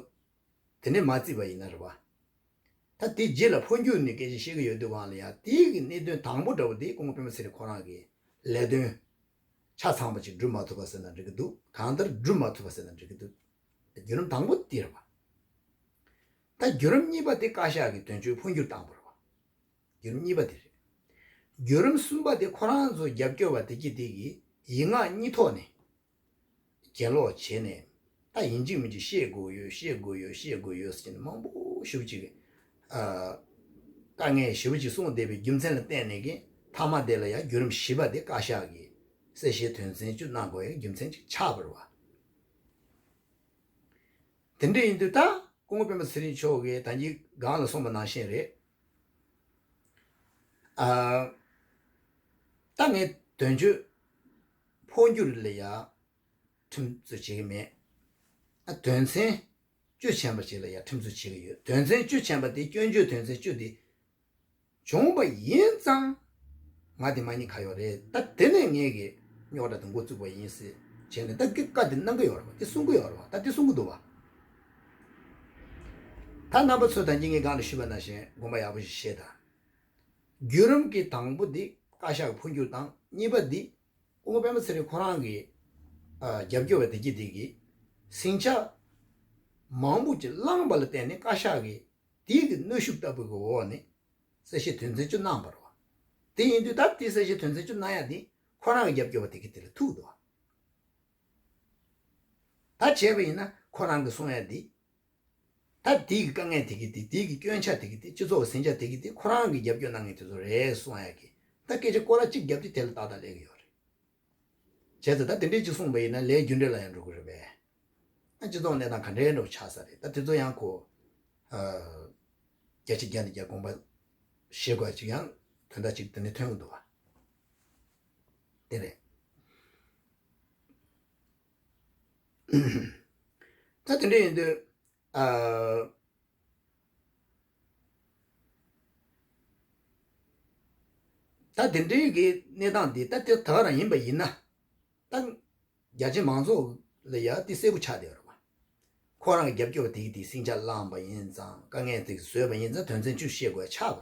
དེ་ནས་མ་བརྩིས་པ་ཡིན་ན་རེད་བ། ད་དེ་རྗེས་ལ་འཕོ་འགྱུར་ནས་སྐད་ཆ་བཤད་ཀྱི་ཡོད་དུས་སྒང་ལ་ཡ། དེའི་གི་གནད་དོན་དང་པོ་འདྲ་བོ་དེ་སྐུ་ངོ་སྤེན་པ་ཚེ་རིང་ཁོ་རང་གི་ལས་དོན་ཆ་ཚང་པ་ཅིག་སྒྲུབ་མ་ཐུབ་པ་ཟེར་ན་འགྲིག་གི་འདུག་གང་ལྟར་སྒྲུབ་མ་ཐུབ་པ་ཟེར་ན་འགྲིག་གི་འདུག་བརྒྱུད་རིམ་དང་པོ་དེ་རེད་བ། ད་བརྒྱུད་རིམ་གཉིས་པ་དེ་བཀའ་ཤག་གི་དོན་གཅོད་འཕོ་འགྱུར་བཏང་བ་རེད་བ། བརྒྱུད་རིམ་གཉིས་པ་དེ་རེད། བརྒྱུད་རིམ་གསུམ་པ་དེ་ཁོ་རང་ཚོ་རྒྱབ་སྐྱོར་བ་དེ་གྱིས་དེ་གི་ཡིག་ངག་གཉིས་ཐོག་ནས་གྱེན་ལོག་བྱས་ནས། ད་ཡིན་གཅིག་མིན་གཅིག་བཤད་དགོས་ཡོད། བཤད་དགོས་ཡོད། བཤད་དགོས་ཡོད་ཟེར་ནས་མང་པོ་ཞེ་པོ་ཅིག་ཨ། དཀའ་ངལ་ཞེ་པོ་ཅིག་གསུངས་བསྡད་པའི་རྒྱུ་མཚན་ལ་བརྟེན་ནས་གི། མཐའ་མ་དེ་ལ་ཡང་བརྒྱུད་རིམ་བཞི་པ་དེ་བཀའ་ཤག་གི་གསལ་བཤད་དོན་ཚན་བཅུ་གནང་དགོས་ཡ་རྒྱུ་མཚན་ཅིག་ཆགས་པ་རེད་བ། དེ་འདྲ་ཡིན་དུས་ད་སྐུ་ངོ་སྤེན་པ་ཚེ་རིང་མཆོག་གིས་ད་གིན་སྒང་ལ་གསུངས་པ་ནང་བཞིན་རེད། ཨ། ད་ངས་དོན་གཅོད་འཕོ་འགྱུར་ལ་ཡ་ཁྲིམས་བཟོ་བྱེད་ཀྱི་མེད། ཨ། དོན་ཚན་བཅུ་ཆེན་པ་ཞིག་ལ་ཡ་ཁྲིམས་བཟོ་བྱེད་ཀྱི་ཡོད། དོན་ཚན་བཅུ་ཆེན་པ་དེ་སྐྱོན་བརྗོད་དོན་ཚན་བཅུ་དེ་བྱུང་བ་ཡིན་ཙང་། ང་དེ་མ་ཉེས་ཁ་ཡོད་རེད། ད་དེ་ནས་ངས་གི་རྙོག་དྲ་དེ་འགོ་བཙུགས་པ་ཡིན་ཟེར་བྱས་ནས། ད་གི་བཀའ་དེ་གནང་གི་ཡོད་རེད་བ། དེ་གསུང་གི་ཡོད་རེད་བ། ད་དེ་གསུང་གི་འདུག་བ། ད་རྣམ་པ་ཚོས་ད་གིན་ངས་སྒང་ལ་ཞུས་པ་ནང་བཞིན་དགོངས་པ་ཡག་པོ་ཞིག་བཞེས་དང་། བརྒྱུད་རིམ་གྱི་དང་པོ་འདི་བཀའ་ཤག་གི་འཕོ་འགྱུར་དང་། གཉིས་པ་འདི་སྐུ་ངོ་སྤེན་པ་ཚེ་རིང་ཁོ་རང་གི་ཨ་རྒྱབ་སྐྱོར་བ་དེ་གྱིས་དེ་གི་ཟིང་ཆ་མང་པོ་ཅིག་བསླངས་པ་ལ་བརྟེན་ནས་བཀའ་ཤག་གིས་དེའི་གི་གནོན་ཤུགས་ལྟ་བུ་གི་འོག་ནས་གསལ་བཤད་དོན་ཚན་བཅུ་གནང་བ་རེད་བ། དེ་ཡིན་དུས་ད་དེ་གསལ་བཤད་དོན་ཚན་བཅུ་གནང་ཡ་དེ་ཁོ་རང་གི་རྒྱབ་སྐྱོར་བ་དེ་གི་དེ་ལ་ཐུག་འདུག་བ། ད་བྱས་པ་ཡིན་ན་ཁོ་རང་གི་གསུང་ཡ་དེ། ད་དེའི་གི་དཀའ་ངལ་དེ་གི་དེ། དེའི་གི་སྐྱོན་ཆ་དེ་གི་དེ། སྤྱི་ཚོགས་ཟིང་ཆ་དེ་གི་དེ་ཁོ་རང་གི་རྒྱབ་སྐྱོར་གནང་མཁན་དེ་ཚོ་རེད་གསུང་ཡ་གི། ད་སྐད་ཆ་སྐོར་ར་གཅིག་བརྒྱབ་དུས་དེ་ལ་ཏག་ཏག་སླེབས་ཀྱི་ཡོད་རེད། བྱས་ཙང་ད་དེ་འདྲས་ཅིག་གསུངས་པ་ཡིན་ན་ལས་རྒྱུ་འབྲས་ལ་ཡང་འགྲོ་གི་རེད་པས། ཨ། སྤྱི་ཚོགས་གནས་སྟངས་ག་འདྲའི་འགྲོ་ཆགས་ས་རེད། ད་དེ་ཚོ་ཡང་ཁོ། ཨ། བརྒྱ་ཆ་བརྒྱ་ནས་བརྒྱ་དགོངས་པ་བཞེས་དགོས་ཅིག་ཡང་དོན་དག་ཅིག་དེ་ནས་ཐོན་གི་འདུག་བ། དེ་རེད། ད་དེ་འདྲ་ཡིན་དུས། ཨ། ད་དེ་འདྲའི་གི་གནས་སྟངས་འདི་ད་དེ་ད་ག་རང་ཡིན་པ་ཡིན་ན། ད་རྒྱ་ཆེ་མང་ཚོགས་ལ་ཡ་དེ་གསལ་པོ་ཆགས་བསྡད་ཡོད་རེད་བ། ཁོ་རང་གི་རྒྱབ་སྐྱོར་བ་དེ་གི་དེ་ཟིང་ཆ་བསླངས་པ་ཡིན་ཙང་། དཀའ་ངལ་དེ་བཟོས་པ་ཡིན་ཙང་དོན་ཚན་བཅུ་བཤད་དགོས་ཆགས་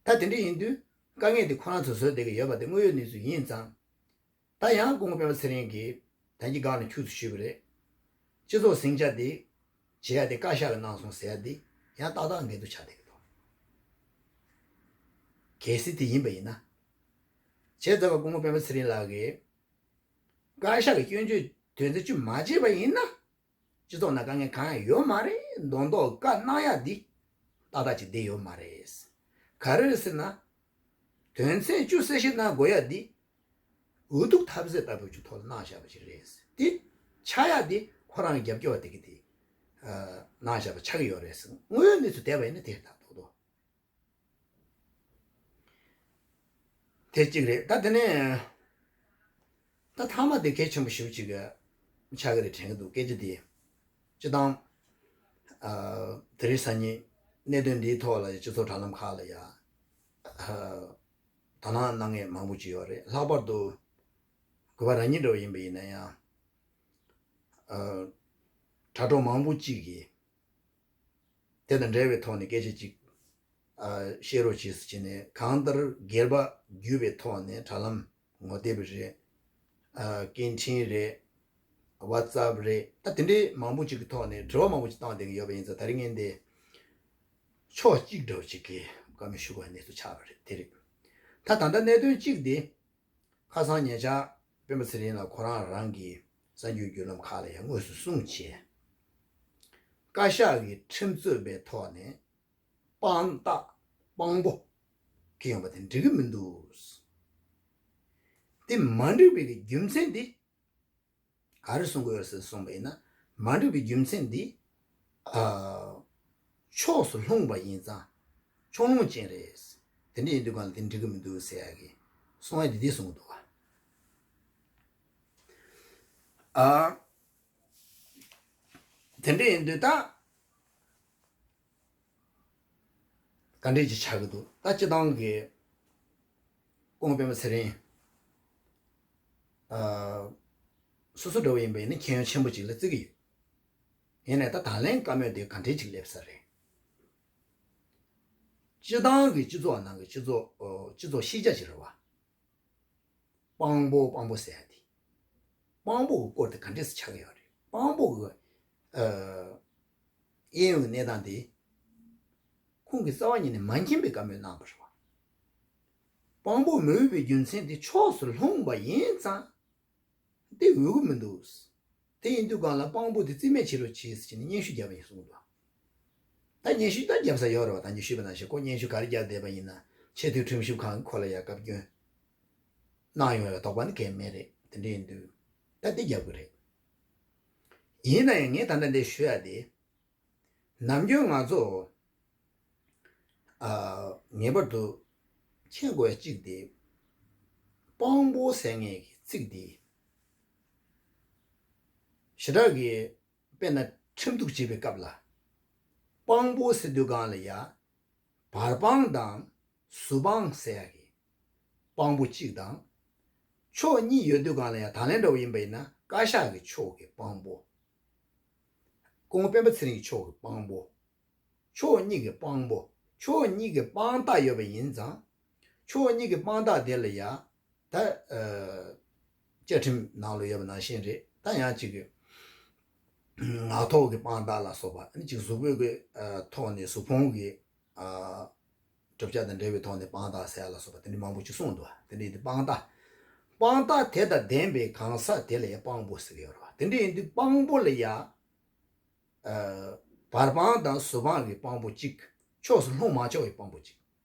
པ་རེད་བ། ད་དེ་འདྲ་ཡིན་དུས་དཀའ་ངལ་དེ་ཁོ་རང་ཚོས་བཟོས་བསྡད་ཀྱི་ཡོད་པ་དེ་དངོས་ཡོད་གནས་ཚུལ་ཡིན་ཙང་། ད་ཡང་སྐུ་ངོ་སྤེན་པ་ཚེ་རིང་གིས་ད་གིན་སྒང་ལ་ཁྱུག་ཙམ་ཞུས་པ་རེད། སྤྱི་ཚོགས་ཟིང་ཆ་དེ་བྱེད་ཡ་དེ་བཀའ་ཤག་གིས་གནང་སོང་ཟེར་ཡ་དེ་ཡང་ཏག་ཏག་འགལ་འདུ་ཆགས་བསྡད་ཀྱི་འདུག་གལ་སྲིད་དེ་ཡིན་པ་ཡིན་ན། བྱས་ཙང་སྐུ་ངོ་སྤེན་པ་ཚེ་རིང་ལགས་ཀྱིས་བཀའ་ཤག་གི་སྐྱོན་བརྗོད་དོན་ཚན་བཅུ་མ་བྱས་པ་ཡིན་ན། སྤྱི་ཚོགས་ནང་དཀའ་ངལ་གང་ཡང་ཡོད་མ་རེད། མདོག་མདོག་བཀའ་གནང་ཡ་འདི་ཏག་ཏག་ཅིག་བསྡད་ཡོད་མ་རེད། ག་རེ་རེད་ཟེར་ན། དོན་ཚན་བཅུ་གསལ་བཤད་གནང་དགོས་ཡ་འདི་འུ་ཐུག་ཐབས་ཟད་ལྟ་བུ་ཅིག་ཐོག་ལ་གནང་བཞག་པ་ཅིག་རེད། དེ་ཆགས་ཡ་དེ་ཁོ་རང་གི་རྒྱབ་སྐྱོར་བ་དེ་གིས་དེ་གནང་བཞག་པ་ཆགས་ཀྱི་ཡོད་རེད་ཟེར། དངོས་ཡོད་གནས་ཚུལ་བལྟས་པ་ཡིན་ན་དེ་རེད་ད་རྡོག་རྡོག་དེ་གཅིག་རེད། ད་དེ་ནས་ད་མཐའ་མ་དེ་གལ་ཆེན་པོ་ཞེ་པོ་ཅིག་ཆགས་ཀྱི་རེད་དྲན་གྱི་འདུག་སྐད་ཆ་དེ། སྤྱི་བཏང་ཨ། དེ་རིང་སང་ཉིན་གནད་དོན་འདིའི་ཐོག་ལ་སྤྱི་ཚོགས་དྲ་ལམ་ཁག་ལ་ཡ། ཨ། དོ་སྣང་གནང་མཁན་མང་པོ་ཅིག་ཡོད་རེད། ལྷག་པར་དུ་གུས་པ་རང་ཉིད་འདྲ་བོ་ཡིན་པ་ཡིན་ན་ཡང་། ཨ། དྲ་གྲོགས་མང་པོ་ཅིག་གིས་དེ་དང་འབྲེལ་བའི་ཐོག་ནས་སྐད་ཆ་ཅིག་ ཨ་བཤད་རོགས་བྱེད་ཟེར་བྱས་ནས་གང་ལྟར་སྒེར་པ་བརྒྱུད་པའི་ཐོག་ནས་དྲ་ལམ་ངོ་དེབ་རེད། ཨ་སྐད་འཕྲིན་རེད། ཝ་ཙབ་རེད། ད་དེ་འདྲའི་མང་པོ་ཅིག་གི་ཐོག་ནས་དྲི་བ་མང་པོ་ཅིག་བཏང་བསྡད་ཀྱི་ཡོད་པ་ཡིན་ཙང་། ད་རིང་ངས་འདི་ཕྱོགས་གཅིག་འདྲ་བོ་ཅིག་གི་བཀའ་མོལ་ཞུ་དགོས་པའི་གནས་ཚུལ་ཆགས་པ་རེད། དེ་རེད། ད་ད་ལྟ་གནད་དོན་གཅིག་འདི། ཁ་སང་ཉེ་ཆར་སྤེན་པ་ཚེ་རིང་ལགས་ཁོ་རང་རང་གི་གསར་འགྱུར་བརྒྱུད་ལམ་ཁག་ལ་ཡང་དངོས་སུ་གསུངས་བྱས། བཀའ་ཤག་གིས་ཁྲིམས་རྩོད་པའི་ཐོག་ནས་དཔང་རྟགས་དཔང་པོ་འཁྱེར་ཡོང་པ་དེ་འགྲིག་གི་མི་འདུག། དེ་མ་འགྲིག་པའི་གི་རྒྱུ་མཚན་དེ་ག་རེ་གསུང་གི་ཡོད་ཟེར་གསུངས་པ་ཡིན་ན། མ་འགྲིག་པའི་རྒྱུ་མཚན་འདི། ཨ། ཕྱོགས་སུ་ལྷུང་བ་ཡིན་ཙང་ཕྱོགས་ལྷུང་ཅན་རེད། དེ་འདྲ་ཡིན་དུས་གང་ལ་དེ་འགྲིག་གི་མི་འདུག་ཟེར་ཡ་གི་གསུང་ཡ་དེ་འདི་གསུངས་འདུག་བ། ཨ། དེ་འདྲ་ཡིན་དུས་ད་ག་འདྲས་ཅིག་ཆགས་ཀྱི་འདུག། ད་སྤྱི་བཏང་གི་སྐུ་ངོ་སྤེན་པ་ཚེ་རིང་། ཨ། སོ་སོ་འདྲ་བོ་ཡིན་པ་ཡིན་ན་མཁྱེན་ཡོན་ཆེན་པོ་ཅིག་ལ་བརྩི་གི་ཡོད། ཡིན་ནའི་ད་ད་ལན་བཀའ་མོལ་དེ་ག་འདྲས་ཅིག་སླེབས་ས་རེད། སྤྱི་བཏང་གི་སྤྱི་ཚོགས་ནང་གི་སྤྱི་ཚོགས། ཨོ། སྤྱི་ཚོགས་ཤེས་བྱ་ཅིག་རེད་བ། དཔང་པོ་དཔང་པོ་ཟེར་ཡ་དེ། དཔང་པོ་གི་སྐོར་དེ་ག་འདྲས་སེ་ཆགས་ཀྱི་ཡོད་རེད། དཔང་པོ་གི། ཨ། གཡས་གཡོན་གྱི་གནས་སྟངས་དེ་ཁོང་གིས་རྩ་བ་ཉིད་ནས་མ་མཁྱེན་པའི་བཀའ་མོལ་གནང་བ་རེད་བ། དཔང་པོ་མི་འོས་པའི་རྒྱུ་མཚན་དེ་ཕྱོགས་སུ་ལྷུང་བ་ཡིན་ཙང་། དེ་འོས་ཀྱི་མི་འདུག། དེ་ཡིན་དུས་གང་ལ་དཔང་པོ་དེ་རྩིས་མེད་བྱེད་རོགས་གྱིས་ཟེར་ནས་སྙན་ཞུ་བརྒྱབ་པ་ཡིན་གསུངས་འདུག། ད་སྙན་ཞུ་ད་བརྒྱབ་ས་ཡོད་རེད་བ། ད་སྙན་ཞུ་བྱས་པ་ནང་བཞིན་ཁོ་སྙན་ཞུ་ག་རེ་བརྒྱབ་བསྡད་པ་ཡིན་ན། ཆེས་མཐོའི་ཁྲིམས་ཞིབ་ཁང་གིས་ཁོ་ལ་ཡ་བཀའ་བཀྱོན་གནང་ཡོང་ཡ་དོགས་པ་ནི་གང་ཡང་མེད་རེད། དེ་འདྲ་ཡིན་དུས་ད་དེ་བརྒྱབ་གི་རེད། ཡིན་ན་ཡང་ངས་ད་ལྟ་འདི་ཞུ་ཡ་དེ། ནམ་རྒྱུན་ང་ཚོ། ཨ། ངེས་པར་དུ་མཁྱེན་དགོས་ཡ་གཅིག་དེ། དཔང་པོ་ཟེར་མཁན་གྱི་ཚིག་དེ། ཞེ་དྲག་གི་དཔེར་ན་ཁྲིམས་གཏུག་བྱེད་པའི་སྐབས་ལ། དཔང་པོ་ཟེར་དུས་གང་ལ་ཡ། བར་དཔང་དང་ཟུར་དཔང་ཟེར་ཡ་གི་དཔང་པོ་གཅིག་དང་། ཕྱོགས་གཉིས་ཡོད་དུས་གང་ལ་ཡ། ད་ལན་འདྲ་བོ་ཡིན་པ་ཡིན་ན་བཀའ་ཤག་གི་ཕྱོགས་ཀྱི་དཔང་པོ། སྐུ་ངོ་སྤེན་པ་ཚེ་རིང་གི་ཕྱོགས་ཀྱི་དཔང་པོ། ཕྱོགས་གཉིས་ཀྱི་དཔང་པོ། ཕྱོགས་གཉིས་ཀྱི་དཔང་རྟགས་ཡོད་པ་ཡིན་ཙང་། ཕྱོགས་གཉིས་ཀྱི་དཔང་རྟགས་དེ་ལ་ཡ། ད། ཨ། བཅའ་ཁྲིམས་ནང་ལ་ཡོད་པ་ནང་བཞིན་རེད། ད་ཡང་གཅིག་གི་ངག་ཐོག་གི་དཔང་རྟགས་ལ་སོགས་པ། ཨ་ནི་གཅིག་གཟུགས་པོའི་གི། ཨ། ཐོག་ནས་གཟུགས་ཕུང་གི། ཨ། གྲུབ་ཆ་དང་འབྲེལ་བའི་ཐོག་ནས་དཔང་རྟགས་ཟེར་ཡ་ལ་སོགས་པ་དེ་འདྲ་མང་པོ་ཅིག་གསུངས་འདུག། དེ་འདྲའི་དེ་དཔང་རྟགས། དཔང་རྟགས་དེ་དང་ལྡན་པའི་གང་ཟག་དེ་ལ་ཡ་དཔང་པོ་ཟེར་གྱི་ཡོད་རེད་བ། དེ་འདྲ་ཡིན་དུས་དཔང་པོ་ལ་ཡ། ཨ། བར་དཔང་དང་ཟུར་དཔང་གི་དཔང་པོ་གཅིག། ཕྱོགས་སུ་ལྷུང་མ་ཆོག་པའི་དཔང་པོ་གཅིག།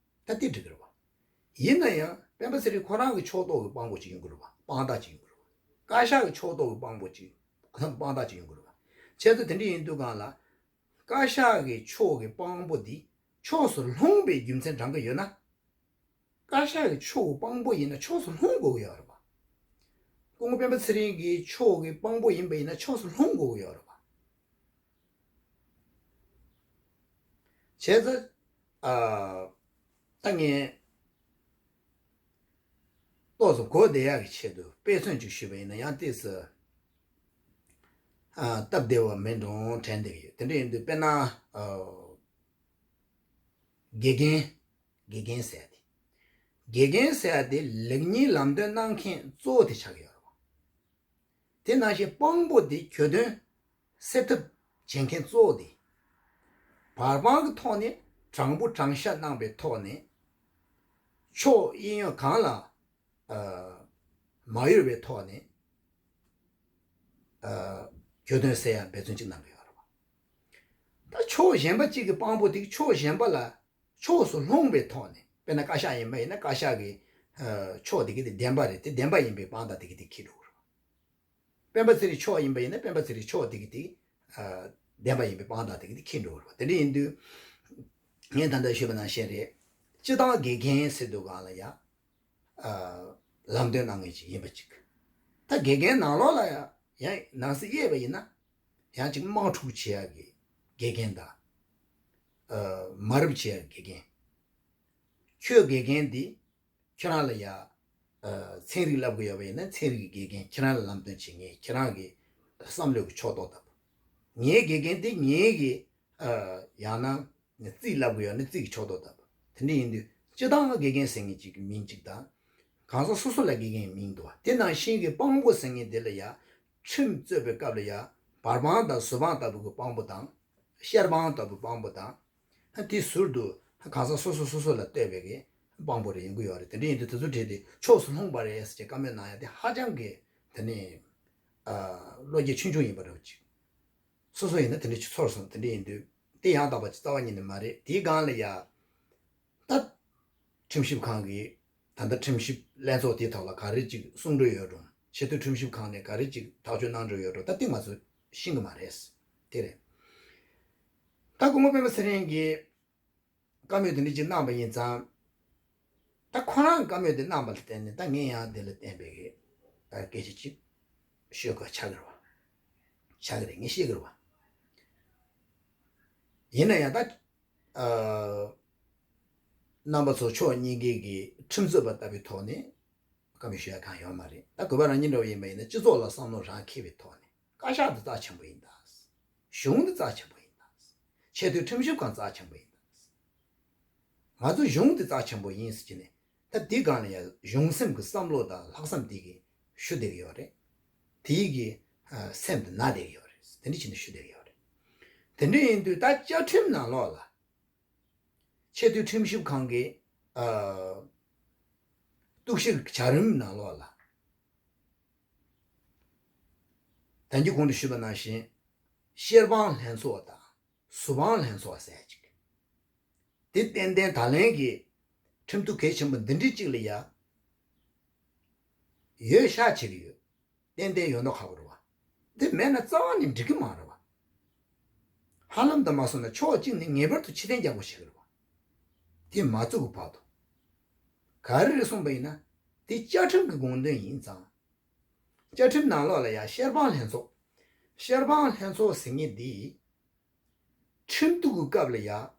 ད་དེ་འགྲིག་གི་རེད་བ། ཡིན་ན་ཡང་སྤེན་པ་ཚེ་རིང་ཁོ་རང་གི་ཕྱོགས་གཏོགས་ཀྱི་དཔང་པོ་གཅིག་ཡོང་གི་རེད་བ། དཔང་རྟགས་གཅིག་ཡོང་གི་རེད་བ། བཀའ་ཤག་གི་ཕྱོགས་གཏོགས་ཀྱི་དཔང་པོ་གཅིག། དཔང་རྟགས་གཅིག་ཡོང་གི་རེད་བ། བྱས་ཙང་དེ་འདྲ་ཡིན་དུས་གང་ལ། བཀའ་ཤག་གི་ཕྱོགས་ཀྱི་དཔང་པོ་འདི་ཕྱོགས་སུ་ལྷུང་བའི་རྒྱུ་མཚན་དྲང་གི་ཡོད་ན། བཀའ་ཤག་གི་ཕྱོགས་ཀྱི་དཔང་པོ་ཡིན་ན་ཕྱོགས་སུ་ལྷུང་དགོས་ཀྱི་ཡོད་རེད་བ། སྐུ་ངོ་སྤེན་པ་ཚེ་རིང་གི་ཕྱོགས་ཀྱི་དཔང་པོ་ཡིན་པ་ཡིན་ན་ཕྱོགས་སུ་ལྷུང་དགོས་ཀྱི་ཡོད་རེད་བ། བྱས་ཙང་། ཨ། ད་ངས་ཏོག་ཙམ་གོ་བདེ་ཡག་གི་ཆེད་དུ་དཔེ་མཚོན་ཅིག་ཞུས་པ་ཡིན་ན་ཡང་ཏོག་ཙམ། ཨ། སྟབས་བདེ་བ་མིན་འགྲོ་དྲན་བསྡད་ཀྱི་ཡོད། དེ་འདྲ་ཡིན་དུས་དཔེར་ན། ཨ། དགེ་རྒན། དགེ་རྒན་ཟེར་ཡ་དེ། དགེ་རྒན་ཟེར་ཡ་དེ་ལེགས་ཉེས་ལམ་སྟོན་གནང་མཁན་གཙོ་བོ་དེ་ཆགས་ཀྱི་ཡོད་རེད་བ། དེ་ནང་བཞིན་དཔང་པོ་དེ་གྱོད་དོན་སེལ་ཐབས་བྱེད་མཁན་གཙོ་བོ་དེ། བར་དཔང་གི་ཐོག་ནས་དྲང་པོ་དྲང་བཞག་གནང་པའི་ཐོག་ནས། ཕྱོགས་གཡས་གཡོན་གང་ལ། ཨ། མ་གཡོལ་བའི་ཐོག་ནས། ཨ། གྱོད་དོན་སེལ་ཡ་འབད་བརྩོན་ཅིག་གནང་གི་ཡོད་རེད་བ། ད་ཕྱོགས་གཞན་པ་གཅིག་གི་དཔང་པོ་དེ་ཕྱོགས་གཞན་པ་ལ། ཕྱོགས་སུ་ལྷུང་བའི་ཐོག་ནས། དཔེར་ན་བཀའ་ཤག་ཡིན་པ་ཡིན་ན་བཀའ་ཤག་གི། ཨ། ཕྱོགས་དེ་གི་དེ་བདེན་པ་རེད། དེ་བདེན་པ་ཡིན་པའི་དཔང་རྟགས་དེ་གི་དེ་འཁྱེར་འགྲོ་གི་རེད། སྤེན་པ་ཚེ་རིང་ཕྱོགས་ཡིན་པ་ཡིན་ན་སྤེན་པ་ཚེ་རིང་ཕྱོགས་དེ་གི་དེ། ཨ། བདེན་པ་ཡིན་པའི་དཔང་རྟགས་དེ་གི་དེ་འཁྱེར་འགྲོ་གི་རེད་བ། དེ་འདྲ་ཡིན་དུས། ངས་ད་ལྟ་ཞུས་པ་ནང་བཞིན་རེད། སྤྱི་བཏང་དགེ་རྒན་ཟེར་དུས་གང་ལ་ཡ། ཨ། ལམ་སྟོན་གནང་མཁན་ཅིག་ཡིན་པ་ཅིག། ད་དགེ་རྒན་ནང་ལོགས་ལ་ཡ། ཡང་ནང་གསེས་དབྱེ་བ་ཡིན་ན། ཡང་ཅིག་དམག་འཁྲུག་བྱེད་ཡག་གི་དགེ་རྒན་དང་། ཨ། མ་རབས་བྱེད་ཡག་གི་དགེ་རྒན། ཁྱོད་དགེ་རྒན་འདི་ཁྱོད་རང་ལ་ཡ། ཨ། ཚན་རིག་བསླབ་དགོས་ཡོད་པ་ཡིན་ན་ཚན་རིག་གི་དགེ་རྒན་ཁྱེད་རང་ལ་ལམ་སྟོན་བྱེད་མཁན། ཁྱེད་རང་གི་བསམ་བློ་གི་ཕྱོགས་གཏོགས་ལྟ་བུ། ངའི་དགེ་རྒན་འདི་ངའི་གི། ཨ། ཡང་ན་རྩིས་བསླབ་དགོས་ཡོད་ན་རྩིས་ཀྱི་ཕྱོགས་གཏོགས་ལྟ་བུ། དེ་འདྲ་ཡིན་དུས་སྤྱིར་བཏང་དགེ་རྒན་ཟེར་མཁན་ཅིག་གི་མིང་ཅིག་དང་། གང་ཟག་སོ་སོ་ལ་དགེ་རྒན་མིང་འདུག་བ། དེ་ནང་བཞིན་གྱི་དཔང་པོ་ཟེར་མཁན་དེ་ལ་ཡ་ཁྲིམས་རྩོད་པའི་སྐབས་ལ་ཡ་བར་དཔང་དང་ཟུར་དཔང་ལྟ་བུ་གི་དཔང་པོ་དང་། བཤེར་དཔང་ལྟ་བུ་དཔང་པོ་དང་། དེའི་ཟུར་དུ་གང་ཟག་སོ་སོ་སོ་སོ་ལ་ལྟོས་པའི་གི་དཔང་པོ་རེ་ཡོང་གི་ཡོད་རེད། དེ་འདྲ་ཡིན་དུས་དེ་ཚོ་གྲས་དེ་ཕྱོགས་སུ་ལྷུང་བ་རེད་ཟེར་བྱས་བཀའ་མོལ་གནང་ཡ་དེ་ཧ་ཅང་གི་དེ་ནི་བློ་སྐྱེད་ཆུང་ཆུང་ཡིན་པ་འདྲ་བོ་ཅིག་སོ་སོ་ཡིན་ན་དེ་འདྲ་ཅིག་ཚོར་སོང་། དེ་འདྲ་ཡིན་དུས་དེ་ཡང་དག་པ་ཅིག་རྩ་བ་ཉིད་ནས་མ་རེད། དེའི་སྒང་ལ་ཡ་ད་ཁྲིམས་ཞིབ་ཁང་གིས་ད་ལྟ་ཁྲིམས་ཞིབ་ལྷན་ཚོགས་དེའི་ཐོག་ལ་ག་རེ་ཅིག་གསུང་གྲོས་ཡོད་འགྲོ། ཆེས་མཐོའི་ཁྲིམས་ཞིབ་ཁང་ནས་ག་རེ་ཅིག་ཐག་གཅོད་གནང་གྲོས་ཡོད་འགྲོ། ད་དེ་ང་ཚོས་ཤེས་ཀྱི་མ་རེད། དེ་རེད། ད་སྐུ་ངོ་སྤེན་པ་ཚེ་རིང་གིས་བཀའ་མོལ་དེ་འདྲ་ཅིག་གནང་པ་ཡིན་ཙང་། ད་ཁོ་རང་གི་བཀའ་མོལ་དེ་གནང་པ་ལ་བརྟེན་ནས་ད་ངས་ཡང་དེ་ལ་བརྟེན་པའི་གི་སྐད་ཆ་ཅིག་ཤོད་དགོས་ཆགས་ཀྱི་རེད་བ། ཆགས་ཀྱི་རེད། ངས་ཤེས་ཀྱི་རེད་བ། ཡིན་ན་ཡང་ད། ཨ། རྣམ་པ་ཚོ་ཕྱོགས་གཉིས་ཀའི་གི་ཁྲིམས་རྩོད་པ་ལྟ་བུའི་ཐོག་ནས་བཀའ་མོལ་ཞུ་ཡ་གང་ཡོད་མ་རེད། ད་དགོས་པ་རང་ཉིད་འདྲ་བོ་ཡིན་པ་ཡིན་ན་སྤྱི་ཚོགས་ལ་བསམ་བློ་རང་འཁྱེར་བའི་ཐོག་ནས་བཀའ་ཤག་འདི་རྩ་ཆེན་པོ་ཡིན་ད། གཞུང་འདི་རྩ་ཆེན་པོ་ཡིན་ད། ཆེས་མཐོའི་ཁྲིམས་ཞིབ་ཁང་རྩ་ཆེན་པོ་ཡིན་ད། ང་ཚོ་གཞུང་འདི་རྩ་ཆེན་པོ་ཡིན་ཟེར་གྱི་ནས་ད་འདི་སྒང་ལ་ཡང་གཞུང་སེམས་ཀྱི་བསམ་བློ་དང་ལྷག་བསམ་འདི་གི་ཞུ་བསྡད་ཀྱི་ཡོད་རེད། དེའི་གི་ཨ་སེམས་དུ་ན་བསྡད་ཀྱི་ཡོད་རེད། དེ་འདྲ་བྱས་ནས་ཞུ་བསྡད་ཀྱི་ཡོད་རེད། དེ་འདྲ་ཡིན་དུས་ད་བཅའ་ཁྲིམས་ནང་ལོགས་ལ། ཆེས་མཐོའི་ཁྲིམས་ཞིབ་ཁང་གི་ཨ་གཏུག་བཤེར་བྱ་རིམ་ནང་ལོགས་ལ། ད་གིན་གོང་དུ་ཞུས་པ་ནང་བཞིན། བཤེར་དཔང་ལྷན་ཚོགས་དང་ཟུར་དཔང་ལྷན་ཚོགས་ཟེར་ཅིག་དེ་ཏན་ཏན་ད་ལན་གྱི་ཁྲིམས་གཏུག་གལ་ཆེན་པོ་འདི་འདྲའི་གཅིག་ལ་ཡ་ཡོད་ཤག་བྱེད་ཀྱི་ཡོད། ཏན་ཏན་ཡོད་མདོག་ཁ་པོ་རེད་བ། དེ་མེད་ན་རྩ་བ་ནས་འགྲིག་གི་མ་རེད་བ། ཧ་ལམ་དུ་མ་སོང་ན་ཕྱོགས་གཅིག་ནས་ངེས་པར་དུ་ཕྱིར་འཐེན་རྒྱག་དགོས་ཤིག་རེད་བ། དེ་མ་བཙུགས་ཀྱི་བར་དུ། ག་རེ་རེད་གསུངས་པ་ཡིན་ན། དེ་བཅའ་ཁྲིམས་ཀྱི་དགོངས་དོན་ཡིན་ཙང་། བཅའ་ཁྲིམས་ནང་ལོགས་ལ་ཡང་བཤེར་དཔང་ལྷན་ཚོགས། བཤེར་དཔང་ལྷན་ཚོགས་ཟེར་མཁན་འདི། ཁྲིམས་གཏུག་གི་སྐབས་ལ་ཡང་།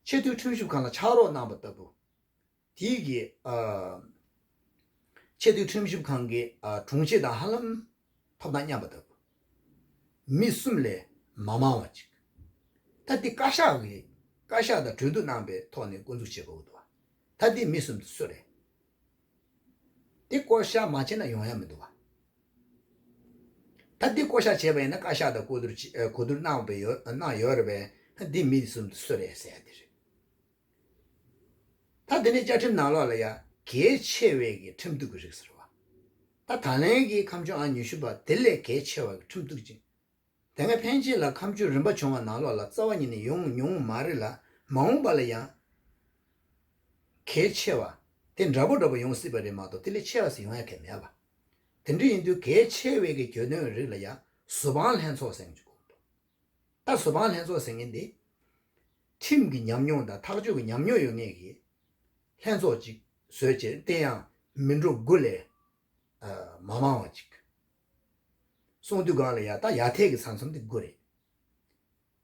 ཆེས་མཐོའི་ཁྲིམས་ཞིབ་ཁང་ལ་ཕྱག་རོགས་གནང་པ་ལྟ་བུ། དེའི་གི་ཨ། ཆེས་མཐོའི་ཁྲིམས་ཞིབ་ཁང་གི་ཨ་དྲུང་ཆེ་དང་ཧ་ལམ་ཐོབ་ཐང་མཉམ་པ་ལྟ་བུ། མི་གསུམ་ལས་མ་མང་བ་ཅིག་ད་དེ་བཀའ་ཤག་གི་བཀའ་ཤག་དང་གྲོས་བསྡུར་གནང་པའི་ཐོག་ནས་བསྐོ་འཛུགས་བྱེད་དགོས་ཀྱི་འདུག་ད་དེ་མི་གསུམ་དེ་སུ་རེད། དེ་བསྐོ་བཞག་མ་བྱས་ན་ཡོང་ཡ་མི་འདུག་བ། ད་དེ་བསྐོ་བཞག་བྱས་པ་ཡིན་ན་བཀའ་ཤག་དང་གོ་བསྡུར་བྱེད་ཨ་གོ་བསྡུར་གནང་བ་ཡོད་གནང་ཡོད་རེད་པས། དེ་མི་གསུམ་དེ་སུ་རེད་ཟེར་ཡ་དེ་རེད། ད་དེ་ནས་བཅའ་ཁྲིམས་ནང་ལོགས་ལ་ཡ་གལ་ཆེ་བའི་གི་ཁྲིམས་གཏུག་གི་རིགས་ཟེར་བ། ད་ད་ལན་གྱི་ཁ་མཆུ་ཨང་ཉི་ཤུ་པ་དེ་ལས་གལ་ཆེ་བ་གི་ཁྲིམས་གཏུག་ཅིག་དེ་སྔ་ཕན་ཆད་ལ་ཁ་མཆུ་རིམ་པ་བྱུང་བ་ནང་ལོགས་ལ་རྩ་བ་ཉིད་ནས་ཡོང་མྱོང་མ་རེད་ལ། མ་འོངས་པ་ལ་ཡང་གལ་ཆེ་བ་དེ་འདྲ་པོ་འདྲ་པོ་ཡོང་སྲིད་པ་རེད་མ་གཏོགས་དེ་ལས་ཆེ་བ་ཞིག་ཡོང་ཡ་གལ་མེད་པ། དེ་འདྲ་ཡིན་དུས་གལ་ཆེ་བའི་གི་གྱོད་དོན་རིགས་ལ་ཡང་ཟུར་དཔང་ལྷན་ཚོགས་ཟེར་གྱི་ཡོད་འདུག་ད་ཟུར་དཔང་ལྷན་ཚོགས་ཟེར་མཁན་འདི། ཁྲིམས་ཀྱི་ཉམས་མྱོང་དང་ཐག་གཅོད་ཀྱི་ཉམས་མྱོང་ཡོད་མཁན་གྱི་ལྷན་ཚོགས་ཅིག་བཟོས་བྱས། དེ་ཡང་མི་འགྲོ་དགུ་ལས་མ་མང་བ་ཅིག་གསུང་དུས་སྒང་ལ་ཡ་ད་ཡར་ཐད་ཀྱི་ས་མཚམས་དེ་དགུ་རེད།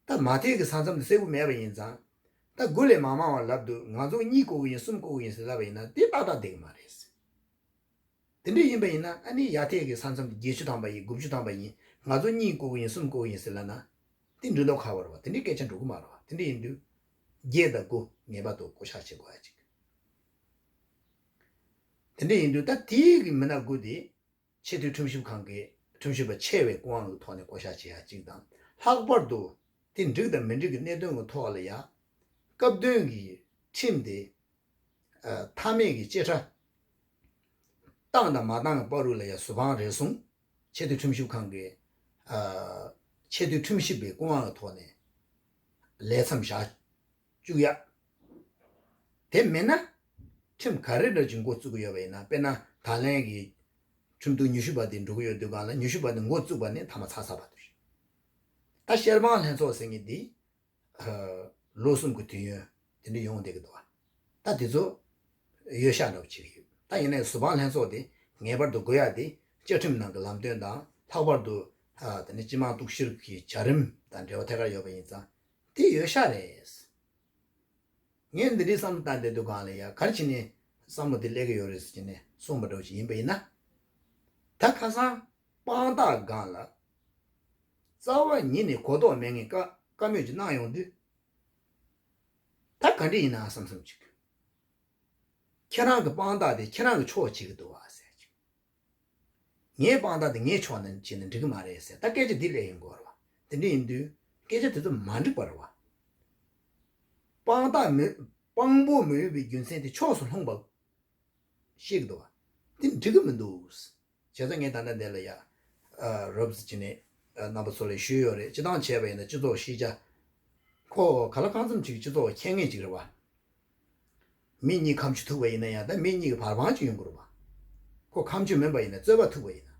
ད་མར་ཐད་ཀྱི་ས་མཚམས་དེ་གསལ་པོ་མེད་པ་ཡིན་ཙང་། ད་དགུ་ལས་མ་མང་བ་ལབ་དུས་ང་ཚོ་གཉིས་བསྐོ་གི་ཡིན་གསུམ་བསྐོ་གི་ཡིན་ཟེར་ལབ་པ་ཡིན་ན་དེ་ཏག་ཏག་བསྡད་ཀྱི་མ་རེད། དེ་འདྲ་ཡིན་པ་ཡིན་ན་ཨ་ནི་ཡར་ཐད་ཀྱི་ས་མཚམས་དེ་བརྒྱད་ཅུ་ཐམ་པ་ཡིན་དགུ་བཅུ་ཐམ་པ་ཡིན། ང་ཚོ་གཉིས་བསྐོ་གི་ཡིན་གསུམ་བསྐོ་གི་ཡིན་ཟེར་ལབ་ན། དེ་འགྲིག་མདོག་ཁ་པོ་རེད་བ། དེ་འདྲའི་སྐད་ཆ་འགྲོ་གི་མ་རེད་བ། དེ་འདྲ་ཡིན་དུས། བརྒྱད་དང་དགུ་ངེས་པར་དུ་བསྐོ་བཞག་བྱེད་དགོས་ཡ་ཅིག་དེ་འདྲ་ཡིན་དུས་ད་དེའི་གི་མི་སྣ་དགུ་དེ། ཆེས་མཐོའི་ཁྲིམས་ཞིབ་ཁང་གི་ཁྲིམས་ཞིབ་པ་ཆེ་བའི་སྐུ་དབང་གི་ཐོག་ནས་བསྐོ་བཞག་བྱེད་ཡ་གཅིག་དང་། ལྷག་པར་དུ་དེ་འགྲིག་དང་མི་འགྲིག་གི་གནད་དོན་གྱི་ཐོག་ལ་ཡ། སྐབས་དོན་གྱི་ཁྲིམས་དེ་ཨ་མཐའ་མའི་གི་བཅད་ཁྲ་བཏང་དང་མ་བཏང་གི་བར་དུ་ལ་ཡ་ཟུར་དཔང་རེ་ཟུང་ཆེས་མཐོའི་ཁྲིམས་ཞིབ་ཁང་གི་ཨ་ཆེས་མཐོའི་ཁྲིམས་ཞིབ་པའི་སྐུ་དབང་གི་ཐོག་ནས་ལས་མཚམས་བཞག་བཅུག་ཡ། དེ་མིན་ན། ཁྲིམས་ག་རེ་འདྲ་ཅིག་འགོ་བཙུགས་ཀྱི་ཡོད་པ་ཡིན་ན། དཔེར་ན་ད་ལན་གྱི་ཁྲིམས་གཏུག་ཉི་ཤུ་པ་དེ་འགྲོ་གི་ཡོད་དུས་སྒང་ལ་ཉི་ཤུ་པ་དེ་འགོ་བཙུགས་པ་ནས་མཐའ་མ་ཚར་ཚར་བ་དེ་རེད། ད་བཤེར་དཔང་ལྷན་ཚོགས་ཟེར་མཁན་འདི། ལོ་གསུམ་གྱི་དུས་ཡུན་དེ་འདྲ་ཡོང་བསྡད་ཀྱི་འདུག་བ། ད་དེ་ཚོ་ཡོད་ཤག་འདྲ་པོ་བྱེད་ཀྱི་ཡོད། ད་ཡིན་ནའི་ཟུར་དཔང་ལྷན་ཚོགས་དེ་ངེས་པར་དུ་དགོས་ཡ་དེ་བཅའ་ཁྲིམས་ནང་གི་ལམ་སྟོན་དང་། ལྷག་པར་དུ་དེ་ནི་སྤྱི་དམངས་གཏུག་བཤེར་གྱི་བྱ་རིམ་དང་འབྲེལ་བ་ཐད་ཀར་ཡོད་པ་ཡིན་ཙང་། དེ་ཡོད་ཤག་རེད། ངས་འདི་འདྲའི་བསམ་བློ་བཏང་བསྡད་དུས་སྒང་ལ་ཡ་ག་རེ་བྱས་ནས་བསམ་བློ་དེ་སླེབས་ཀྱི་ཡོད་རེད་ཟེར་ནས་གསུངས་པ་འདྲ་བོ་ཞིག་ཡིན་པ་ཡིན་ན། ད་ཁ་སང་དཔང་རྟགས་སྒང་ལ་རྩ་བ་ཉིད་ནས་གོ་རྟོགས་མེད་མཁན་བཀའ་བཀའ་མོལ་ཅིག་གནང་ཡོང་དུས། ད་ག་འདྲ་ཡིན་ན་བསམ་བསམ་ཅིག་ཁྱེད་རང་གི་དཔང་རྟགས་དེ་ཁྱེད་རང་གི་ཕྱོགས་བྱེད་ཀྱི་འདུག་བ་ཟེར་གྱི། ངའི་དཔང་རྟགས་དེ་ངའི་ཕྱོགས་ནས་བྱས་ན་འགྲིག་གི་མ་རེད་ཟེར། ད་སྐད་ཆ་འདི་སླེབས་ཡོང་གི་ཡོད་རེད་བ། དེ་འདྲ་ཡིན་དུས་སྐད་ཆ་དེ་ཚོ་མ་འགྲིག་པ་རེད་བ། དཔང་རྟགས་མི་དཔང་པོ་མི་འོས་པའི་རྒྱུ་མཚན་དེ་ཕྱོགས་སུ་ལྷུང་བ་བཤད་ཀྱི་འདུག་བ། དེ་འགྲིག་གི་མི་འདུག། བྱས་ཙང་ངས་ད་ལྟ་འདི་ལ་ཡ། ཨ། རོབ་ཙམ་བྱས་ནས། ཨ། རྣམ་པ་ཚོ་ལ་ཞུས་ཡོད་རེད། སྤྱིར་བཏང་བྱས་པ་ཡིན་ན་སྤྱི་ཚོགས་ཤེས་བྱ། ཁོ་ག་ལ་གང་འཚམ་ཅིག་སྤྱི་ཚོགས་མཁས་མཁན་ཅིག་རེད་བ། མི་གཉིས་ཁ་མཆུ་ཐུག་པ་ཡིན་ན་ཡང་ད་མི་གཉིས་ཀྱི་བར་དཔང་ཅིག་ཡོང་གི་རེད་བ། ཁོ་ཁ་མཆུ་མིན་པ་ཡིན་ན་རྩོད་པ་ཐུག་པ་ཡིན་ན།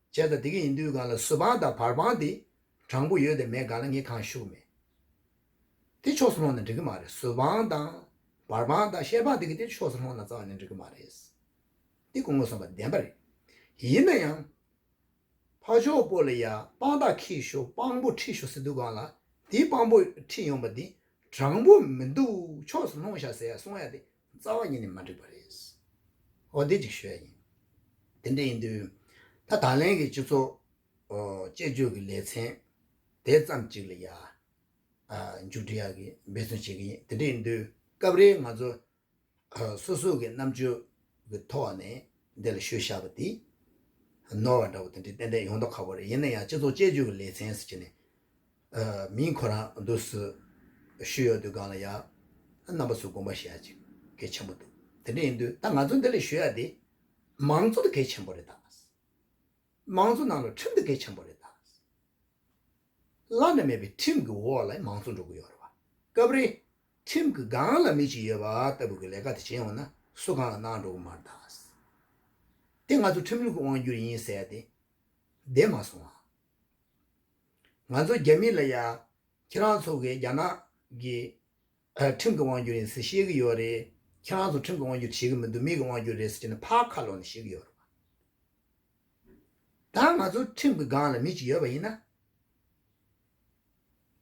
བྱས་ཙང་དེ་ག་ཡིན་དུས་སྒང་ལ་ཟུར་དཔང་དང་བར་དཔང་དེ་དྲང་པོ་ཡོད་དང་མེད་སྒང་ལ་ངས་གང་ཞུ་གི་མེད། དེ་ཕྱོགས་སུ་ལྷུང་ན་འགྲིག་གི་མ་རེད། ཟུར་དཔང་དང་བར་དཔང་དང་བཤེར་དཔང་དེ་ག་དེ་ཕྱོགས་སུ་ལྷུང་ན་རྩ་བ་ནས་འགྲིག་གི་མ་རེད། དེ་སྐུ་ངོ་གསུངས་པ་བདེན་པ་རེད། ཡིན་ན་ཡང་ཕར་ཕྱོགས་པོ་ལ་ཡ་དཔང་རྟགས་ཁྱེར་ཤོག་དཔང་པོ་ཁྲིད་ཤོག་ཟེར་དུས་སྒང་ལ་དེའི་དཔང་པོ་ཁྲིད་ཡོང་པ་དེ་དྲང་པོ་མི་འདུག་ཕྱོགས་སུ་ལྷུང་ཤག་ཟེར་ཡ་གསུང་ཡ་དེ་རྩ་བ་ཉིད་ནས་མ་འགྲིག་པ་རེད། འོ་དེ་ཅིག་ཞུ་ཡ་ཡིན། དེ་འདྲ་ཡིན་དུས་ད་ད་ལན་གྱི་སྤྱི་ཚོགས་ཨོ་དཔྱད་བརྗོད་ཀྱི་ལེ་ཚན་དེ་ཙམ་ཅིག་ལ་ཡ། ཨ། མཇུག་སྒྲིལ་ཡག་གི་འབད་བརྩོན་བྱེད་ཀྱི་ཡིན། དེ་འདྲ་ཡིན་དུས་སྐབས་རེ་ང་ཚོ་ཨ་སོ་སོ་གི་རྣམ་དཔྱོད་ཀྱི་ཐོག་ནས་འདི་ལ་ཞུས་བཞག་པ་དེ་ནོར་བ་འདྲ་བོ་དེ་འདྲ་ཏན་ཏན་ཡོང་མདོག་ཁ་པོ་རེད། ཡིན་ན་ཡང་སྤྱི་ཚོགས་དཔྱད་བརྗོད་ཀྱི་ལེ་ཚན་ཟེར་གྱི་ནས་ཨ་མིང་ཁོ་རང་འདུག་སེ་ཞུས་ཡོད་དུས་སྒང་ལ་ཡ་རྣམ་པ་ཚོས་དགོངས་པ་བཞེས་ཡ་ཅིག་གལ་ཆེན་པོ་འདུག་དེ་འདྲ་ཡིན་དུས་ད་ང་ཚོ་འདི་ལ་ཞུ་ཡ་དེ་མང་གཙོ་དེ་གལ་ཆེན་པོ་རེད་ད། མང་གཙོ་ནང་ལ་ཁྲིམས་དེ་གལ་ཆེན་པོ་རེད་ད། བླ་ན་མེད་པའི་ཁྲིམས་ཀྱི་འོག་ལ་མང་གཙོ་འགྲོ་གི་ཡོད་རེད་བ། སྐབས་རེ་ཁྲིམས་ཀྱི་སྒང་ལ་མི་གཅིག་ཡོད་པ་ལྟ་བུ་གི་ལས་ཀ་དེ་བྱེད་ཡོང་ན་སུ་གང་ལ་གནང་འགྲོ་གི་མ་རེད་ད། དེ་ང་ཚོ་ཁྲིམས་ལུགས་ཀྱི་དབང་སྒྱུར་ཡིན་ཟེར་ཡ་དེ་བདེན་མ་སོང་ང་། ང་ཚོ་རྒྱ་མི་ལ་ཡ་ཁྱེད་རང་ཚོ་གི་རྒྱ་ནག་གི་ཨ་ཁྲིམས་ཀྱི་དབང་སྒྱུར་ཡིན་ཟེར་བཤད་ཀྱི་ཡོད་རེད། ཁྱེད་རང་ཚོ་ཁྲིམས་ཀྱི་དབང་སྒྱུར་བྱེད་ཀྱི་མི་འདུག་མི་གི་དབང་སྒྱུར་རེད་ཟེར་གྱི་ནས་ཕར་ཁ་ལོག་ནས་བཤད་ཀྱི་ཡོད་རེད་བ། ད་ང་ཚོ་ཁྲིམས་ཀྱི་སྒང་ལ་མི་གཅིག་ཡོད་པ་ཡིན་ན།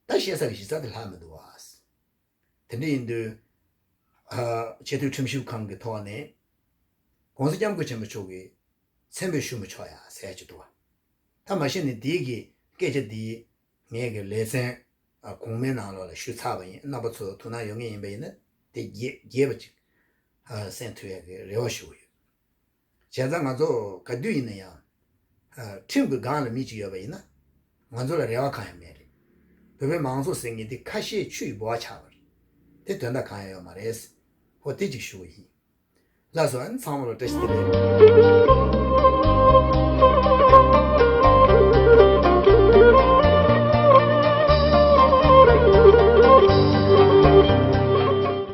ད་བཤད་ས་གི་གཞི་རྩ་དེ་ལྷག་མི་འདུག་བ། དེ་འདྲ་ཡིན་དུས་ཨ་ཆེས་མཐོའི་ཁྲིམས་ཞིབ་ཁང་གི་ཐོག་ནས་༸གོང་ས་༸སྐྱབས་མགོན་ཆེན་པོ་མཆོག་གི་མཚན་འབོད་ཞུ་མི་ཆོག་ཡ་ཟེར་གྱི་འདུག་བ། ད་མ་གཞི་ནས་དེའི་གི་སྐད་ཆ་འདི་ངས་གི་ལེ་ཚན་ཨ་གོང་མའི་ནང་ལོགས་ལ་ཞུས་ཚར་བ་ཡིན། རྣམ་པ་ཚོ་ཐུགས་སྣང་ཡོད་མཁན་ཡིན་པ་ཡིན་ན་དེ་རྒྱས་རྒྱས་པ་ཅིག་ཨ་གསན་ཐུབ་ཡ་གི་རེ་བ་ཞུ་གི་ཡོད། བྱས་ཙང་ང་ཚོ་ག་དུས་ཡིན་ན་ཡང་ཨ་ཁྲིམས་ཀྱི་སྒང་ལ་མི་གཅིག་ཡོད་པ་ཡིན་ན་ང་ཚོ་ལ་རེ་བ་གང་ཡང་མེད་རེད། བོད་པའི་མང་གཙོ་ཟེར་མཁན་དེ་ཁ་ཤས་ཆུ་ཡི་ལྦུ་བ་ཆགས་པ་རེད། དེ་དོན་དག་གང་ཡང་ཡོད་མ་རེད། ཧོ་དེ་གཅིག་ཞུ་གི་ཡིན། ལགས་སོ། ཨ་ནི་ཚང་མ་ལ་བཀྲ་ཤིས་བདེ་ལེགས།